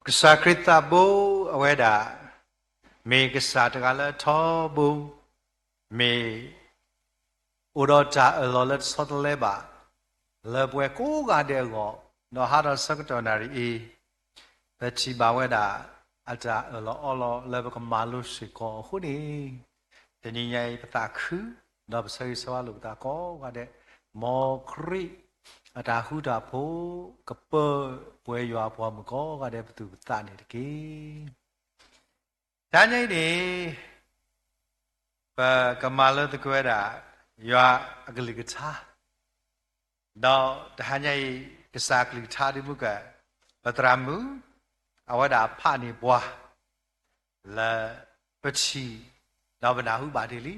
ကစၢ်ခရံာ်သးဘိအဝဲဒၣ် မ့ၢ်ကစၢ်တဂၤလၢထီဘိ, မ့ၢ် အိၣ်ဒီးတၢ်အၢၣ်လီၤလၢတဆီတလဲဘၣ် လၢပဝဲကိးဂၤဒဲးအဂီၢ်, ဒီးဟးထီၣ်ဆၢကတီၢ်နၣ်ရံၣ်အံၤ ပထံၣ်ဘၣ်ဝဲဒၣ် အတၢ်အၢၣ်လီၤအီလီၤလၢပကမၤလိစ့ၢ်ကီးအဃိန့ၣ်, တနံၤညါအံၤပသးခု, ဒီးပဆၢဂ့ၤဆၢဝါလိာ်ပသးကိးဂၤဒဲး, မ်ခရံာ်အတၢ်ဃူတၢ်ဖိး ကပၢၤပှဲၤယွၤအပှၤမုၣ်ကိးဂၤဒဲးပသူၣ်ပသးန့ၣ်တက့ၢ်. တဟါညါအံၤန့ၣ် ပကမၤလိသကိးဝဲဒၣ် ယွၤအကလုၢ်ကထါ, ဒီးတဟါညါအံၤ ကစၢ်အကလုၢ်ကထါဒ်မုၢ်က ပသရၣ်မုၣ် အဝဲဒၣ်ဖးန့ၢ်ပှၤ လၢပထံၣ် ဒီးပနၢ်ဟူဘၣ်ဒ်လံ.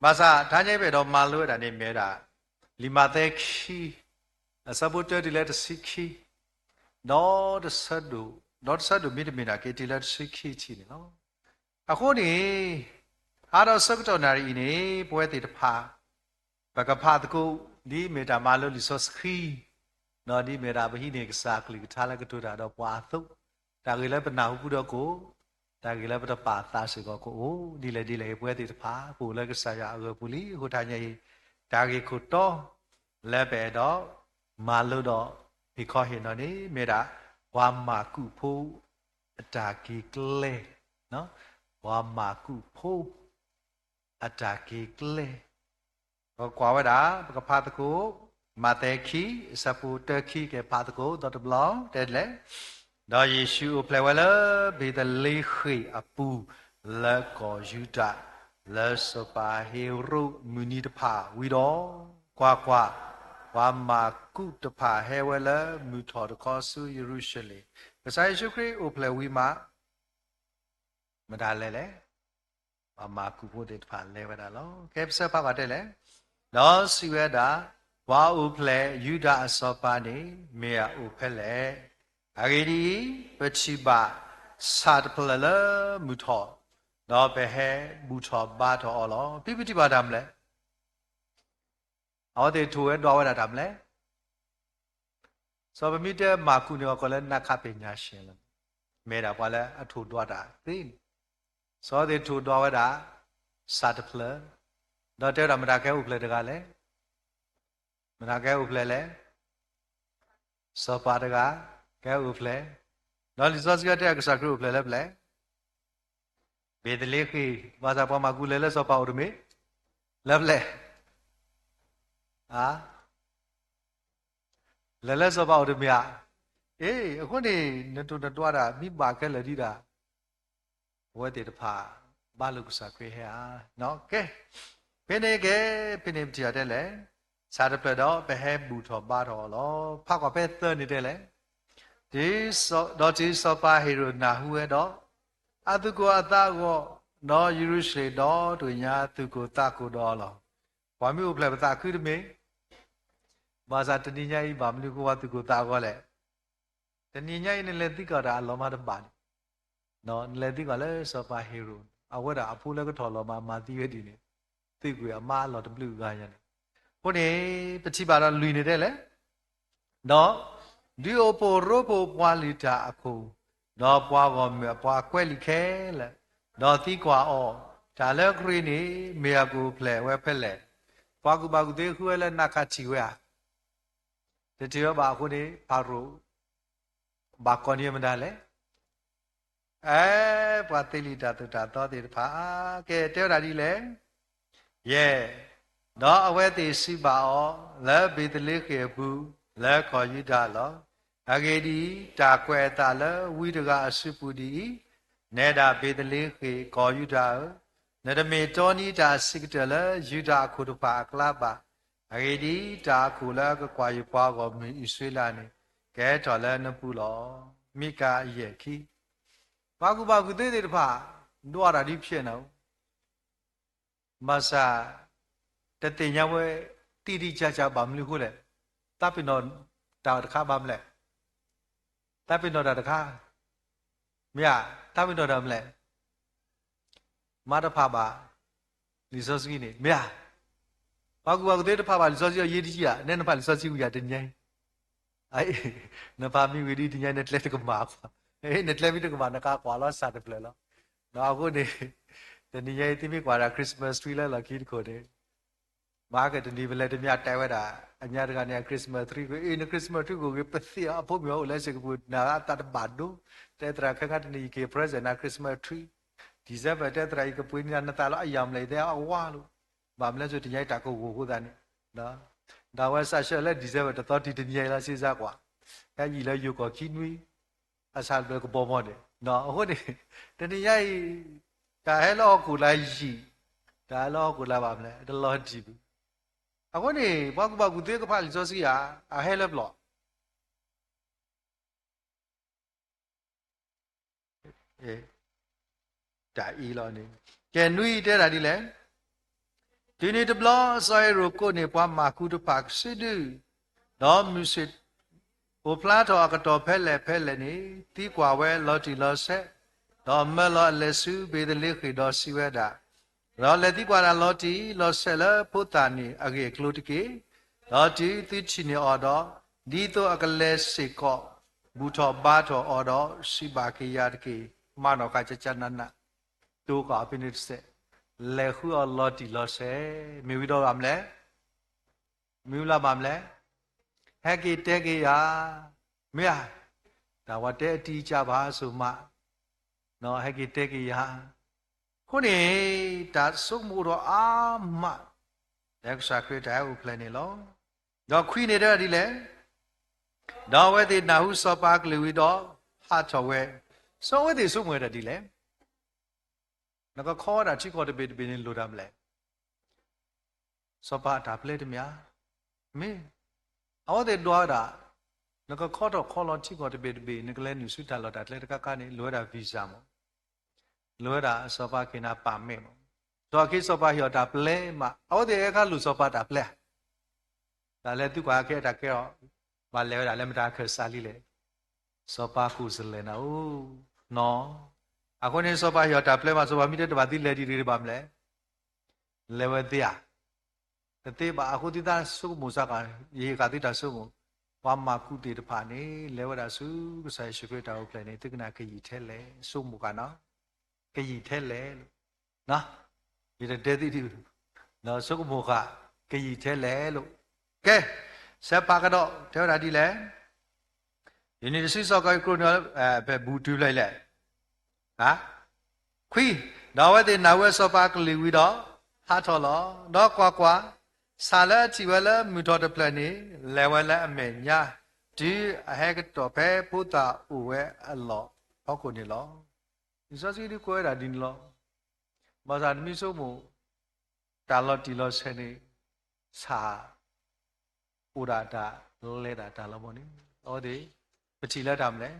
ဘၣ်ဆၣ်တဟါညါအံၤပအဲၣ်ဒိးမၤလိဝဲဒၣ်န့ၣ်မ့ၢ်ဝဲဒၣ် လံာ်မးသဲခံ အဆၢဖိတၢတုၤလၢတဆံခံ, ဒီးတဆၢဒိၣ်, ဒီးတဆၢဒိၣ်မ့တမ့ၢ်နာ်က့ တုၤလၢတဆံခံထံၣ်န့ၣ်လီၤ. အဃိန့ၣ် ဟးထီၣ်ဆၢကတီၢ်နၣ်ရံၣ်အံၤန့ၣ် ပဝဲသ့ၣ်တဖၣ် ပကဖးသကိး ဒ်အမ့ၢ်တၢ်မၤလိလံာ်စီဆှံ, ဒီးဒ်အမ့ၢ်ဒၣ်ပဟံးန့ၢ်ကစၢ်အကလုၢ်ကထါလၢကတိၤတၢ်ဒီးပှၤအသိး, တၢ်ဂ့ၢ်လၢပနၢ်ဟူပူၤဒီးကအိၣ်, တၢ်ဂ့ၢ်လၢပတပာ်သးစ့ၢ်ကီးကအိၣ်, ဒ်လဲၣ်ဒ်လဲၣ်ဂ့ၤ ပဝဲသ့ၣ်တဖၣ် ပအိၣ်လၢကစၢ်ယွၤအဂၢၢ်ပူၤလံ. အဃိတဟါညါအံၤ တၢ်ဂ့ၢ်ခိၣ်တီ လၢပအဲၣ်ဒိးမၤလိဒီး ဟ့ၣ်ခီဟ့ၣ်နီၤန့ၣ် မ့ၢ်ဒၣ် ပှၤမၤကူးဖိ အတၢ်က့ၤကျဲ, ပှၤမၤကူးဖိ အတၢ်က့ၤကျဲ. ပကကွၢ်ဝဲဒၣ် ပကဖးသကိး မးသဲခံ အဆၢဖိတၢခံ ကဖးသကိး ဒီးတဘျီ တဲလဲၣ်, ဒီးယ့ၣ်ၡူးအိၣ်ဖျဲၣ်ဝဲလၢ ဘ့းသလ့ဃ့ၣ်အပူၤ လၢကီၢ်ယူဒၤ, လၢစီၤပၤဟ့ၤရိာ်မုၢ်နံၤတဖၣ်ဝံၤဒီး, ကွၢ်ကွၢ်, ပှၤမၤကူးတဖၣ်ဟဲဝဲလၢမုၢ်ထီၣ်တခီဆူယရူၤၡလ့ၣ်. ကစၢ်ယ့ၣ်ၡူးခရံာ်အိၣ်ဖျဲၣ်ဝံၤမး မတၤလဲၣ်လဲၣ်. ပှၤမၤကူးဖိသ့ၣ်တဖၣ်လဲၤဝဲဒၣ်လီၤ. ကဲ ပဆၢဖးကွၢ်တဲလဲၣ်, ဒီးစံးဝဲဒၣ်, ပှၤအိၣ်ဖျဲၣ်ယူဒၤအစီၤပၤန့ၣ် မ့ၢ်အအိၣ်ဖဲလဲၣ်. အဂ့ၢ်ဒ်အံၤ, ပထံၣ်ဘၣ်ဆၣ်တဖျၢၣ်လၢမုၢ်ထီၣ်, ဒီးပဟဲဘူၣ်ထီၣ်ဘါထီၣ်အီၤလီၤ. ဖဲပထံၣ်ဘၣ်တၢ်မနုၤလဲၣ်. အဝဲသ့ၣ်ထိၣ်ဝဲဒွးဝဲဒၣ်တၢ်မနုၤလဲၣ်. စီၤပၤမ့ၢ်တဲမၤကူးန့ၣ် အကိးလၢ နၢ်ခးပ့ၤညါရှ့လီၤ. မ့ၢ်ဒၣ်ပှၤလၢအထိၣ်ဒွးတၢ်သ့န့ၣ်, စီၤသ့ၣ်ထိၣ်ဒွးဝဲဒၣ် ဆၣ်တဖျၢၣ်, ဒီးတဲဝဲဒၣ်မတၤကဟဲအိၣ်ဖျဲၣ်တဂၤလဲၣ်. မတၤကဟဲအိၣ်ဖျဲၣ်လဲၣ်. စီၤပၤတဂၤ ကဟဲအိၣ်ဖျဲၣ်, ဒီးလံာ်စီဆှံတဲအကစၢ်ခရံာ်အိၣ်ဖျဲၣ်လၢပျဲၢ် ဘ့းသလ့ဃ့ၣ်, ဘၣ်ဆၣ်ပှၤမၤကူးလဲၤလၢစီၤပၤအိၣ်တမ့ၢ်, လၢပျဲၢ်, လဲၤလၢစီၤပၤအိၣ်တမ့ၢ်ဧါ. အ့ အဃိန့ၣ် နထိၣ်နဒွးတၢ် မ့ၢ်ဘၣ်ခဲလၢာ်ဒံးဒၣ် အဝဲသ့ၣ်တဖၣ် ဘၣ်လိာ်ကစၢ်ခရံာ်ဟဲဧါ. ကဲ, ဖဲန့ၣ်ကဲ, ဖဲန့ၣ်ပထံၣ်အီၤတဲလဲၣ်, ဆၣ်တဖျၢၣ်ဒီး ပဟဲဘူၣ်ထီၣ်ဘါထီၣ်အီၤလီၤ. ဖးကွၢ်ဖဲသၢန့ၣ်တဲလဲၣ်, ဒီးတုၤစီၤပၤဟ့ၤရိာ်နၢ်ဟူဝဲဒီး, အသူၣ်ကိၢ်အသးအဂီၢ်, ဒီးယရူၤၡလ့ၣ်ဒီတဂ့ၤညါ သူၣ်ကိၢ်သးကိၢ်ဒီးအီၤလီၤ. ပှၤမ့ၢ်အိၣ်ဖျဲၣ်ပသးခုတမ့ၢ်, ဘၣ်ဆၣ်တနံၤညါအံၤ ဘၣ်မနုၤဃိပှၤသူၣ်ကိၢ်သးဂီၤလဲၣ်. တနံၤညါအံၤနလဲၤသံကွၢ်တၢ်အလီၤမၢ်တဘၣ်န့ၣ်, နလဲၤသံကွၢ်လၢစီၤပၤဟ့ၤရိာ်, အဝဲဒၣ်အဖိလၢကထီၣ်လီၤမၢ်မၤသံဝဲဒ်န့ၣ်, သံကွၢ်အမါအလီၢ်တဘျုးဂၤညါန့ၣ်. အဃိန့ၣ် ပထံၣ်ဘၣ်ဒီးလွံၢ်န့ၣ်တဲလဲၣ်, ဒီးဒုးအိၣ်ဖှိၣ်ရိဖှိၣ်ပှၤလုၢ်တၢ်အခိၣ်, ဒီးပှၤဂီၢ်မုၢ်အပှၤကွဲးလံာ်ခဲလၢာ်, ဒီးသံကွၢ်အီၤ, တၢ်လၢခရံာ်န့ၣ် မ့ၢ်အကအိၣ်ဖျဲၣ်ဝဲဖဲလဲၣ်. ပှၤကူၣ်ဘၣ်ကူၣ်သ့ဃုဝဲလၢနၢ်ခးထံၣ်ဝဲဧါ. တထံၣ်ဝဲဘၣ်အဃိန့ၣ် ဖၤရိၤ ဘၣ်ကိးန့ၢ်မတၤလဲၣ်. အဲ ပှၤသ့လံာ်တၢ်သိၣ်တၢ်သီသ့ၣ်တဖၣ် ကဲ တဲဝဲဒၣ်ဒ်လဲၣ်. ယဲၢ်, ဒီးအဝဲသ့ၣ်စံးဘၣ်အီၤ, လၢဘ့းသလ့ဃ့ၣ်အပူၤ လၢကီၢ်ယူဒၤလီၤ. အဂ့ၢ်ဒ်အံၤ, တၢ်ကွဲးအသးလၢဝံတဂၤအစုပူၤဒ်အံၤ, နဲဒၣ်ဘ့းသလ့ဃ့ၣ်ကီၢ်ယူဒၤဧၢ, နတမ့ၢ်တီနံၤတၢ်အဆံးကတၢၢ်လၢယူဒၤအခိၣ်တဖၣ်အကျါဘၣ်. အဂ့ၢ်ဒ်အံၤ, တၢ်အခိၣ်လၢအကကွၢ်ယပှၤဂီၢ်မုၢ်အံၣ်စရ့လးန့ၣ် ကဲထီၣ်လၢနပူၤလီၤ. မံကၤယဲၢ်ခံ. ပှၤကူၣ်ဘၣ်ကူၣ်သ့သ့ၣ်တဖၣ် ဒွးတၢ်ဒ်ဖျဲးနၤဧိၤ, ဘၣ်ဆၣ် တသ့ၣ်ညါဝဲ တံတံကၢ်ကၢ်ဘၣ်မနုၤအဃိလဲၣ်. သးပ့ၤနီၣ်တၢ်တခါဘၣ်မလဲၣ်. သးပ့ၤနီၣ်တၢ်တခါ, မ့ၢ်ဧါ, သးပ့ၤနီၣ်တၢ်မလဲၣ်. မ့ၢ်တဖးဘၣ်လံာ်စီဆှံန့ၣ် မ့ၢ်ဧါ. ပှၤကူၣ်ဘၣ်ကူၣ်သ့တဖးဘၣ်လံာ်စီဆှံအီၤ ယ့တယံာ်ဧါ, နဲနဖးလံာ်စီဆှံဝံၤယၤတနံၤညါအံၤ, နဖးမံဝံၤဒ်တနံၤညါ နကျဲတကမၣ်ဘၣ်, နကျဲမ့ၢ်တကမၣ် နကကွၢ်လီၤစးတဖျၢၣ်လီၤ. အဃိန့ၣ် တနံၤညါအံၤ သုမ့ၢ်ကွၢ်ဒၣ် Christmas tree လၢလီၢ်ခံတခိၣ်န့ၣ် မၤကတနံၤဖဲလဲၣ် တမ့ၢ်တဲဝဲဒၣ် အညါတဂၤန့ၣ် Christmas tree က့ အ့ န Christmas tree က့ၤ ပသ့ၣ်အီၤ အဖိမုၣ်အအိၣ်လၢစ့ၢ်ကီး နအသးတဘၣ်ဒိ, တဲသရၣ်ခဲခါတနံၤအံၤက့ၤ present န Christmas tree, December တဲသရၣ်အံၤကပှ့ၤန့ၢ်နသးလီၤ အယၤမလဲၣ် ယတဲအဝါလိၤ, ဘၣ်မလဲၣ် ဆိတနံၤညါအံၤတၢ်ကဂီၤအဃိသတးန့ၣ် ဒၣ်ဝဲစးဆၢလၢ December တသီတံၢ်တနံၤညါအံၤလီၤ စ့စးကွၢ်, ဟဲယံာ်လၢယိၤကီၢ်ခံနွံ အဆၣ်တဖျၢၣ်ကဘီမီၢ်န့ၣ်, အဃိန့ၣ် တနံၤညါအံၤ တၢ်ဟဲလၢဟီၣ်ခိၣ်လာ်ယံာ်, တၢ်ဟဲလၢဟီၣ်ခိၣ်လာ်ဘၣ်မလဲၣ် တလီၤတံၢ်ဘၣ်. အဃိန့ၣ် ပှၤကူၣ်ဘၣ်ကူၣ်သ့ကဖးလံာ်စီဆှံဧါ, အဟဲလၢပျီ တၢ်အံၤလီၤန့ၣ်, ကဲနွံတဲဒၣ်ဒ်လဲၣ်, တုၤနုၤတဘျီ စီၤဟ့ရိၣ်ကိးန့ၢ်ပှၤမၢ်ကူတဖၣ်ကစုဒု, ဒီးမုၢ်ဆ့ၣ်အိၣ်ဖျါထီၣ်အကတီၢ်ဖဲလဲၣ်ဖဲလဲၣ်န့ၣ် သံကွၢ်ဝဲလီၤတံၢ်လီၤဆဲး, ဒီးမၢလီၤအလဲၤဆူဘ့းသလ့ဃ့ၣ်ဒီးစံးဝဲဒၣ်, ဒီးလဲၤသံကွၢ်ဒၣ်လီၤတံၢ်လီၤဆဲးလၢဖိသၣ်န့ၣ်အဂ့ၢ်အကျိၤတက့ၢ်. ဒီးတုၤသုထံၣ်န့ၢ်အီၤဒီး, ဒ်သိးအကလဲၤစ့ၢ်ကီးဘူၣ်ထီၣ်ဘါထီၣ်အီၤဒီး စံးဘၣ်က့ၤယၤတက့ၢ်. မၤနီၣ်ဃာ်ကကနးနး, တိကီၢ်ဖဲန့ၣ်တစဲး, လဲၤဃုအီၤလီၤတံၢ်လီၤဆဲး, မ့ၢ်ဝံၤဒီးဘၣ်မလဲၣ် မ့ၢ်ဝံၤလီၤဘၣ်မလဲၣ်, ဟဲက့ၤတဲက့ၤယၤ, မ့ၢ်ဧါ, တၢ်ဝဲတဲအတံၤကၢ်ဘၣ်အစိၤမး, ဟဲက့ၤတဲက့ၤယၤ, အဃိန့ၣ် တၢ်ဆိကမိၣ်ထီၣ်အါမး, လၢကစၢ်ခရံာ်တၢ်ဟဲအိၣ်ဖျဲၣ်န့ၣ်လီၤ. ဒီးခွံန့ၣ်တဲဒၣ်ဒ်လဲၣ်, ဒီးအဝဲသ့ၣ်နၢ်ဟူစီၤပၤအကလုၢ်ဝံၤဒီး ဟးထီၣ်ဝဲ, စီၤအဝဲသ့ၣ်ဆိကမိၣ်ဝဲဒၣ်ဒ်လဲၣ် နကခီဝဲဒၣ်ထံကီၢ်တဘ့ၣ်တဘ့ၣ်န့ၣ်လိၣ်တၢ်မလဲၣ်, စီၤပၤအတၢ်ပျဲတမ့ၢ်ဧါ, မ့ၢ်, အဝဲသ့ၣ်ဒွးဝဲဒၣ်, နကခီထီၣ်ခီလီၤထံကီၢ်တဘ့ၣ်တဘ့ၣ် နကလဲၤနုာ်ဆူတၢ်လီၢ်တၢ်ကျဲတခါခါန့ၣ် လိၣ်ဝဲဒၣ် visa မး, လိၣ်ဝဲဒၣ်စီၤပၤက့ၤနၤ permit မး, ဒီးအက့စီၤပၤဟ့ၣ်အီၤတၢ်ပျဲမး အဝဲသ့ၣ်ဟဲခါလိၣ်စီၤပၤတၢ်ပျဲ တၢ်လဲၤသုကွၢ်ခဲအတၢ်ကဲအီၤ, ဘၣ်လဲၤဝဲဒၣ်လၢမတၤခၢၣ်စးလံလဲၣ်, စီၤပၤကိၣ်စလဲၣ်နၤဧိၤ, နီၢ်, အဃိန့ၣ်စီၤပၤဟ့ၣ်အီၤတၢ်ပျဲမး စီၤပၤမ့ၢ်တဲတဘၣ်သုလဲၤဒ်တဂ့ၤတဘၣ်မလဲၣ်, လဲၤဝဲသ့ဧါ, တသ့ဘၣ် အဃိသုသးဆိကမိၣ်စ့ၢ်ကီး, ယဟ့ၣ်ဃာ်သုတၢ်ဆိကမိၣ်, ပှၤမၢ်ကူသ့ၣ်တဖၣ်န့ၣ် လဲၤဝဲဒၣ်ဆူကစၢ်ယ့ၣ်ၡူးခရံာ်တၢ်အိၣ်ဖျဲၣ်န့ၣ် သုကနၣ်ကယံာ်ထဲလဲၣ် ဆိကမိၣ်ဃာ်နီၢ်, ကယံာ်ထဲလဲၣ်လီၤ ယတတဲသုဒံး, ဆိကမိၣ်ဃာ်, ကယံာ်ထဲလဲၣ်လီၤ, ကဲ, ဆဲးဖးကဒီး တဲဝဲဒၣ်ဒ်လဲၣ်, ယန့ၣ်တစုစီၤကီးကျိန့ၣ်, ဖဲဘူၣ်တုၤဖျၢၣ်အံၤလဲၣ်, ခွံ, ဒီးအဝဲသ့ၣ်နၢ်ဟူစီၤပၤအကလုၢ်ဝံၤဒီး, ဟးထီၣ်လီၤ, ဒီးကွၢ်ကွၢ်, ဆၣ်လၢအထံၣ်ဝဲလၢမုၢ်ထီၣ်တဖျၢၣ်န့ၣ်, လဲၤဝဲလၢအမဲာ်ညါ, တုၤအဟဲကတီၢ်ဖဲဖိသၣ်အိၣ်ဝဲအလီၢ်ဖီခိၣ်န့ၣ်လီၤ. လံာ်စီဆှံဒုးကွဲးဝဲဒၣ်ဒ်န့ၣ်လီၤ. ဘၣ်ဆၣ်နမ့ၢ်ဆိကမိၣ်, တၢ်လီၤတံၢ်လီၤဆဲးန့ၣ်, ဆၣ် အိၣ်ဒၣ်တၢ်လဲၤဒၣ်တၢ်လီၤမးန့ၣ်, အဝဲသ့ၣ်, ပထံၣ်လၢတၢ်မနုၤလဲၣ်,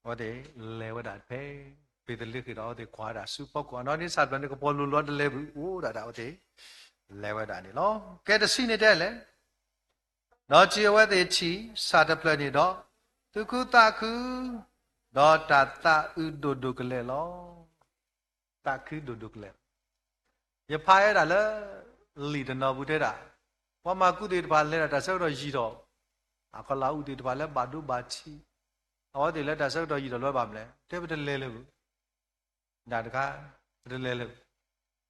အဝဲသ့ၣ်လဲၤဝဲဒၣ်ဖဲ, ဘ့းသလ့ဃ့ၣ်ဒီးအဝဲသ့ၣ်ကွၢ်ဝဲဒၣ်ဆူဖီခိၣ်, အနီၢ်န့ၣ်ဆၣ်တဖျၢၣ်န့ၣ် ကပီၤလိၤလိၤတလဲၤဘၣ် အိၣ်ဒၣ်ဒၣ်အဝဲသ့ၣ်, လဲၤဝဲဒၣ်န့ၣ်လီၤ. ကဲတဆံန့ၣ်တဲလဲၣ်, ဒီးထံၣ်အဝဲသ့ၣ်ထံၣ်ဆၣ်တဖျၢၣ်န့ၣ်ဒီး, သူၣ်ခုသးခု, ဒီးတၢ်သးအုးဒိၣ်ဒိၣ်ကလဲာ်လီၤ. သးခုဒိၣ်ဒိၣ်ကလဲာ်လီၤ. ယဖးဝဲဒၣ်လၢ, လံာ်တနီၤပူၤတဲဒၣ်, ပှၤမၤကူသ့ၣ်တဖၣ်လဲၤဒၣ်တၢ်ဆၢကတီၢ်ယံာ်ထီၣ်, အကလးအူသ့ၣ်တဖၣ်လၢဘၣ်ဒိဘၣ်ထံး, အဝဲသ့ၣ်လၢတၢ်ဆၢကတီၢ်ယံာ်ထီၣ်လၢၤဘၣ်မနုၤလဲၣ်, တဲပတလဲၤလၢၤဘၣ်, ဒၣ်တခါ, ပတလဲၤလၢၤဘၣ်,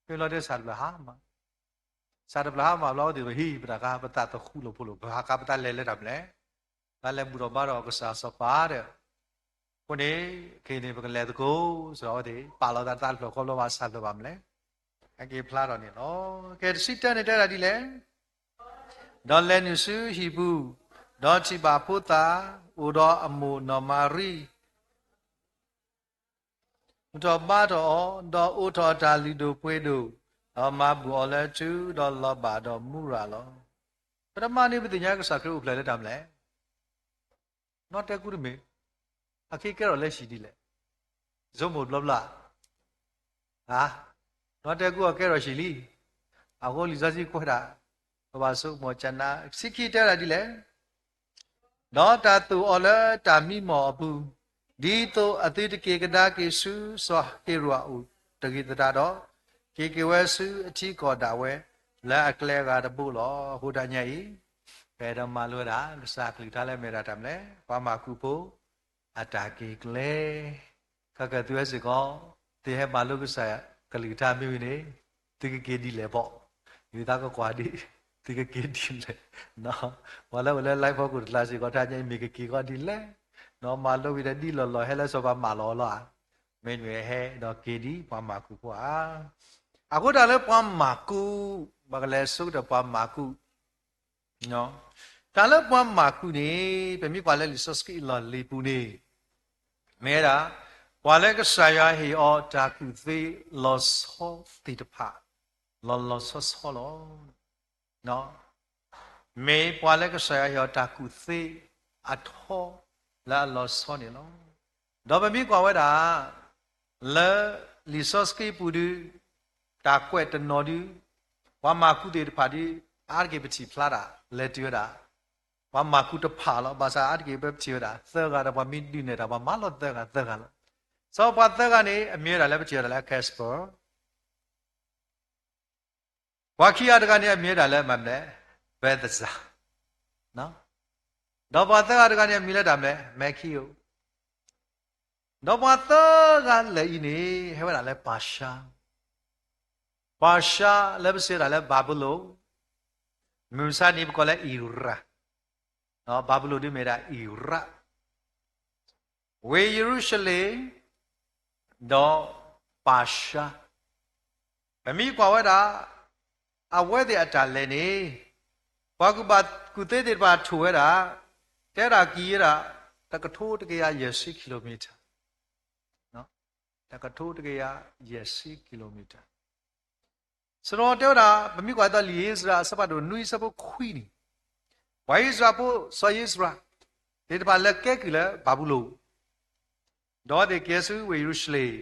ဖဲလီၤတဲဆၣ်တဖျၢၣ်ဟါမၢ် ဆၣ်တဖျၢၣ်ဟါမၢ်ဘျီအဝဲသ့ၣ်ဟံးပတၢ်ခါ ပသးသဟူးလိာ်ဖိးလိာ် ပဟးခါပသးလဲၤလၢတၢ်မနုၤလဲၣ်, ပသးလဲၤဘူၣ်ထီၣ်ဘါထီၣ်ကစၢ်စီၤပၤဒီး, အဃိန့ၣ်, ခဲအံၤန့ၣ် ပကလဲၤသကိး, စ့ၢ်ကီးအဝဲသ့ၣ် ပာ်လီၤသးတသးတဖျၢၣ်ဃီဘျီဘၣ်ဆၣ်တဖျၢၣ်ဘၣ်မနုၤလဲၣ်, ဟဲက့ၤဖျါထီၣ်န့ၣ်လီၤ. ကဲတဆံတၢန့ၣ်တဲဒၣ်ဒ်လဲၣ်, ဒီးလဲၤနုာ်ဆူဟံၣ်ပူၤ, ဒီးထံၣ်ဘၣ်ဖိသၣ်, အိၣ်ဒီးအမိၢ်နီၢ်မၤရံ ဘူၣ်ထီၣ်ဘါထီၣ်အီၤ, ဒီးအိးထီၣ်အတၢ်လုၢ်ဒိၣ်ပှ့ၤဒိၣ်, ဒီးမၤဘူၣ်အီၤလၢထူ, ဒီးလီၤဘၣ်ဒီးမူရၤလီၤ. ပတမၤန့ၣ်ပသ့ၣ်ညါကစၢ်ခရံာ်အိၣ်ဖျဲၣ်လၢတၢ်မနုၤလဲၣ်, နီၢ်တဲကူတမ့ၢ်, အခဲကဲထီၣ်လၢဟံၣ်ဒ်လဲၣ်, ဆိကမိၣ်ဘျီဘျီ, နီၢ်တဲကူအကဲထီၣ်ဟံၣ်လံ, အဃိလံာ်စီဆှံကွဲးဒၣ်, ပဘၣ်ဆိကမိၣ်ကနါ, ဆံခံတဲဒၣ်ဒ်လဲၣ် ဒီးတၢ်သိၣ်အီၤလၢတၢ်မံမီၢ်အပူၤ, ဒ်သိးအသုတက့ၤကဒါက့ၤဆူစီၤဟ့ရိၣ်အအိၣ်တဂ့ၤသတးဒီး, က့ၤက့ၤဝဲဆူအထံကီၢ်ဒၣ်ဝဲ, လၢအကျဲအဂၤတဘိလီၤ. အဃိတၢ်ညါအံၤ, ပ ပအဲၣ်ဒိးမၤလိဝဲဒၣ် ကစၢ်ကလုၢ်ကထါလၢမ့ၢ်ဝဲဒၣ်တၢ်မနုၤလဲၣ်, ပှၤမၤကူဖိ အတၢ်က့ၤကျဲ, ခဲကနံၣ်အံၤစ့ၢ်ကီး, သုဟဲမၤလိကစၢ်ကလုၢ်ကထါမ့ၢ်ဝံၤန့ၣ်, သုကက့ၤဒ်လဲၣ်ဘီၣ်, ယသးကကွၢ်ဒ်, သုကက့ၤဒ်လဲၣ်, ပှၤလၢအိၣ်လၢ live ဖီခိၣ်တကျါစ့ၢ်ကီး တဟါညါအံၤမ့ၢ်ကက့ၤကီဒ်လဲၣ်, မၤလိဝံၤဒီးဒ်လီၢ်လီၢ်ဟဲလၢစီၤပၤမၢလီၤအီၤလီၤဧါ, မ့တမ့ၢ်ဟဲဒီးက့ၤဒ်ပှၤမၤကူဖိဧါ. အဃိတၢ်လၢပှၤမၤကူ, ပကလဲၤဆိကတၢၢ်ပှၤမၤကူ တၢ်လၢပှၤမၤကူန့ၣ် ပမ့ၢ်ကွၢ်လၢလံာ်စီဆှံအလီၢ်လံၤပူၤန့ၣ်, မ့ၢ်ဝဲဒၣ် ပှၤလၢကစၢ်ယွၤဟ့ၣ်အီၤတၢ်ကူၣ်သ့လီၤဆီသ့ၣ်တဖၣ် လီၤလီၤဆီဆီလီၤ. မ့ၢ်ပှၤလၢကစၢ်ယွၤဟ့ၣ်အီၤတၢ်ကူၣ်သ့အထီလၢအလီၤဆီန့ၣ်လီၤ. ဒီးပမ့ၢ်ကွၢ်ဝဲဒၣ် လၢလံာ်စီဆှံပူၤဒု, တၢ်ကွဲးတနီၤဒု, ပှၤမၤကူသ့ၣ်တဖၣ်ဒု, အါတက့ၢ်ပထံၣ်ဖျါတၢ် လဲၤတုၤဝဲဒၣ် ပှၤမၤကူတဖၣ်လီၤ. ဘၣ်ဆၣ်အါတက့ၢ်ပထံၣ်ဝဲဒၣ် သၢဂၤဒီးပှၤမ့ၢ်ဒုးနဲၣ်တၢ် ပှၤမၤလီၤသၢဂၤ သၢဂၤလီၤ. စီၤပှၤသၢဂၤန့ၣ် အမံၤဝဲဒၣ်လၢပထံၣ်ဝဲဒၣ်လၢ Casper ပှၤခံဂၤတဂၤန့ၣ် အမံၤဝဲဒၣ်လၢမနုၤလဲၣ်, Balthasar, ဒီးပှၤသၢဂၤတဂၤန့ၣ် အမံၤလၢတၢ်မနုၤလဲၣ်, Melchior, ဒီးပှၤသၢဂၤလၢာ်အံၤန့ၣ် ဟဲဝဲဒၣ်လၢပၤၡါ, ပၤၡါလၢပစံးဝဲဒၣ်လၢဘၤဘူလိၣ်, မုၢ်မဆါန့ၣ် ပကိးလၢ Iran, ဘၤဘူလိၣ်ဒ်မ့ၢ်ဒၣ် Iran ဝ့ၢ်ယရူၤၡလ့ၣ်, ဒီးပၤၡါ, ပမ့ၢ်ကွၢ်ဝဲဒၣ် အဝဲသ့ၣ်အတၢ်လဲၤန့ၣ်, ပှၤကူၣ်ဘၣ်ကူၣ်သ့သ့ၣ်တဖၣ်ထိၣ်ဝဲဒၣ်, တဲဒၣ်ကံၤဝဲဒၣ်, တကထိတကယၤယဲၢ်ဆံ kilometer, တကထိတကယၤယဲၢ်ဆံ kilometer စရီတဲဝဲဒၣ် ပမ့ၢ်ကွၢ်သိးလံာ်ဧ့စြၤအဆၢဖးဒိၣ်နွံဆၢဖိခွံန့ၣ်, ပှၤအံၣ်စရ့လးဖိ စီၤဧ့စြၤ သ့ၣ်တဖၣ်လဲၤကဲကုၢ်လၢဘၤဘူလိၣ်, ဒီးသ့ၣ်ကဲဆူဝ့ၢ်ယရူၤၡလ့ၣ်,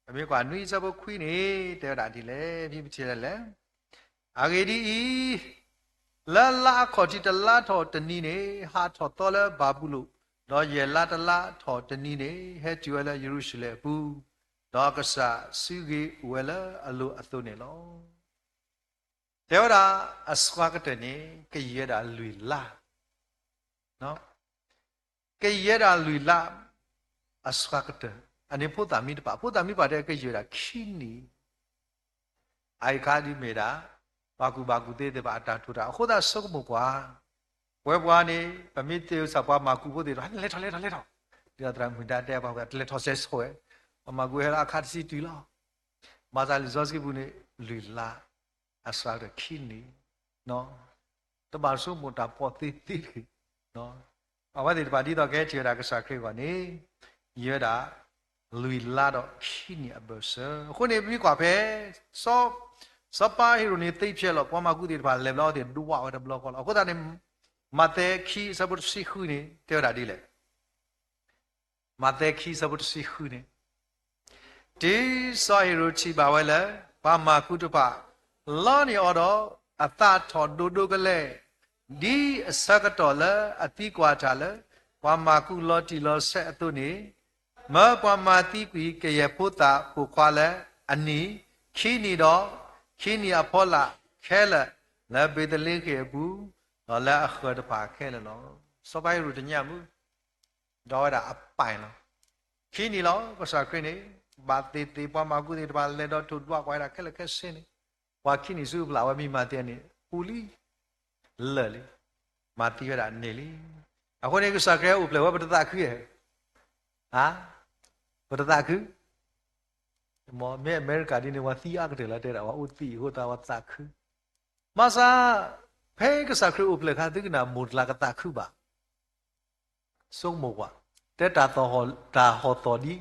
ပမ့ၢ်ကွၢ်နွံဆၢဖိခွံန့ၣ် တဲဝဲဒၣ်ဒ်လဲၣ်, မ့ၢ်ပထံၣ်လဲၣ်လဲၣ်, အဂ့ၢ်ဒ်အံၤ, လၢလါအခီၣ်ထံးတလါထီၣ်တနံၤန့ၣ် ဟးထီၣ်သီလၢဘၤဘူလိၣ်, ဒီးယဲၢ်လါတလါထီၣ်တနံၤန့ၣ် ဟဲတုၤဝဲလၢယရူၤၡလ့ၣ်အပူၤ, ဒီးအကစၢ်စုဂ့ၤအိၣ်ဝဲလၢအလိၤအသိးန့ၣ်လီၤ. တဲဝဲဒၣ်အစှၤကတၢၢ်န့ၣ် ကယံာ်ဝဲဒၣ်လွံၢ်လါ, ကယံာ်ဝဲဒၣ်လွံၢ်လါ အစှၤကတၢၢ်, အန့ၣ်ဖိသၣ်မံတဖၣ်, ဖိသၣ်မံတဖၣ်တဲကယံာ်ဝဲဒၣ်ခံနံၣ်, အအံၤအခါဒ်မ့ၢ်ဒၣ် ပှၤကူၣ်ဘၣ်ကူၣ်သ့သ့ၣ်တဖၣ်အတၢ်ထိၣ်တၢ်, အဃိသတးဆိကမိၣ်ကွၢ်, ပဝဲပှၤန့ၣ် ပမ့ၢ်သ့ၣ်စၢ်ပှၤမၤကူဖိသ့ၣ်တဖၣ် လဲၤထီၣ်လဲၤထီၣ်လဲၤထီၣ်, ဒ်သိးသရၣ်မုၣ်ဒါတဲပှၤဝဲ တလဲၤထီၣ်စဲးဆိၣ်ဝဲ, ပှၤမၤကူဟဲလၢအခါတဆံတုၤလီၤ. ဘၣ်ဆၣ်လံာ်စီဆှံပူၤန့ၣ် လွံၢ်လါ အစှၤကတၢၢ်ခံနံၣ်, တဘၣ်ဆိကမိၣ်တၢ်ပီၣ်သ့သ့တဂ့ၤ, အဝဲသ့ၣ်တဖၣ်ဒ်သိးကဟဲထီၣ်ဝဲဒၣ်ကစၢ်ခရံာ်အဂီၢ်န့ၣ်, ယံာ်ဝဲဒၣ် လွံၢ်လါဒီးခံနံၣ်အဘၢၣ်စၢၤ, အဃိန့ၣ် ပမ့ၢ်ကွၢ်ဖဲ စီၤပၤဟ့ၤရိာ်န့ၣ်သ့ဖျဲးလီၤ, ပှၤမၤကူသ့ၣ်တဖၣ်လဲၤဘျီအဝဲသ့ၣ်ဒွးဝဲတဘျီဃီလီၤ. အဃိသတးန့ၣ် မးသဲခံအဆၢဖိတဆံဃုန့ၣ် တဲဝဲဒၣ်ဒ်လဲၣ်. မးသဲခံအဆၢဖိတဆံဃုန့ၣ်, တုၤစီၤဟ့ၤရိာ်ထံၣ်ဘၣ်ဝဲလၢ ပှၤမၤကူတဖၣ် လီန့ၢ်အီၤဒီး အသးထီၣ်ဒိၣ်ဒိၣ်ကလဲာ်, ဒ်အဆၢကတီၢ်လၢအသံကွၢ်တၢ်လၢ ပှၤမၤကူလီၤတံၢ်လီၤဆဲးအသိးန့ၣ်, မၢပှၤမၤသံကွံာ်ကယဲၢ်ဖိသၣ်ပိာ်ခွါလၢအနံၣ်ခံနံၣ်ဒီး ခံနံၣ်အဖီလာ်ခဲလၢာ် လၢဘ့းသလ့ဟ့ၣ်အပူၤ, ဒီးလၢအဃၢၤတဖၣ်ခဲလၢာ်လီၤ. စီၤပၤဟ့ၤရိာ်တညၣ်မုၣ် ဒီးဝဲဒၣ်အပၢ်လီၤ. ခံနံၣ်လီၤ ကစၢ်ခရံာ်န့ၣ် ဘၣ်သ့ၣ်သ့ၣ်ပှၤမၤကူသ့ၣ်တဖၣ်လဲၤဒီးထိၣ်ဒွးကွၢ်ဝဲဒၣ်ခဲလၢာ်ခဲဆ့န့ၣ်, ပှၤခံနံၣ်ဆူအပျၢ်ဝဲမံမၤသဲန့ၣ် ပူၤလံ, လၢာ်လံ, မၤသံဝဲဒၣ်န့ၣ်လံ. အဃိန့ၣ် ကစၢ်ခရံာ်အိၣ်ဖျဲၣ်ဝဲပတသးခုဧါ, ပတသးခု မ့ၢ်အမဲရကၤဒ်န့ၣ် ပှၤသံအါကတၢၢ်လီၤ တဲဒၣ် ပှၤအိၣ်သံအဃိသတး ပှၤသးခု. ဘၣ်ဆၣ် ဖဲကစၢ်ခရံာ်အိၣ်ဖျဲၣ်အခါ သုကနၣ်မိၢ်တလးကသးခုဘၣ်. ဆိကမိၣ်ကွၢ်, တဲတၢ်ဟီၣ်သီၣ်ဒ်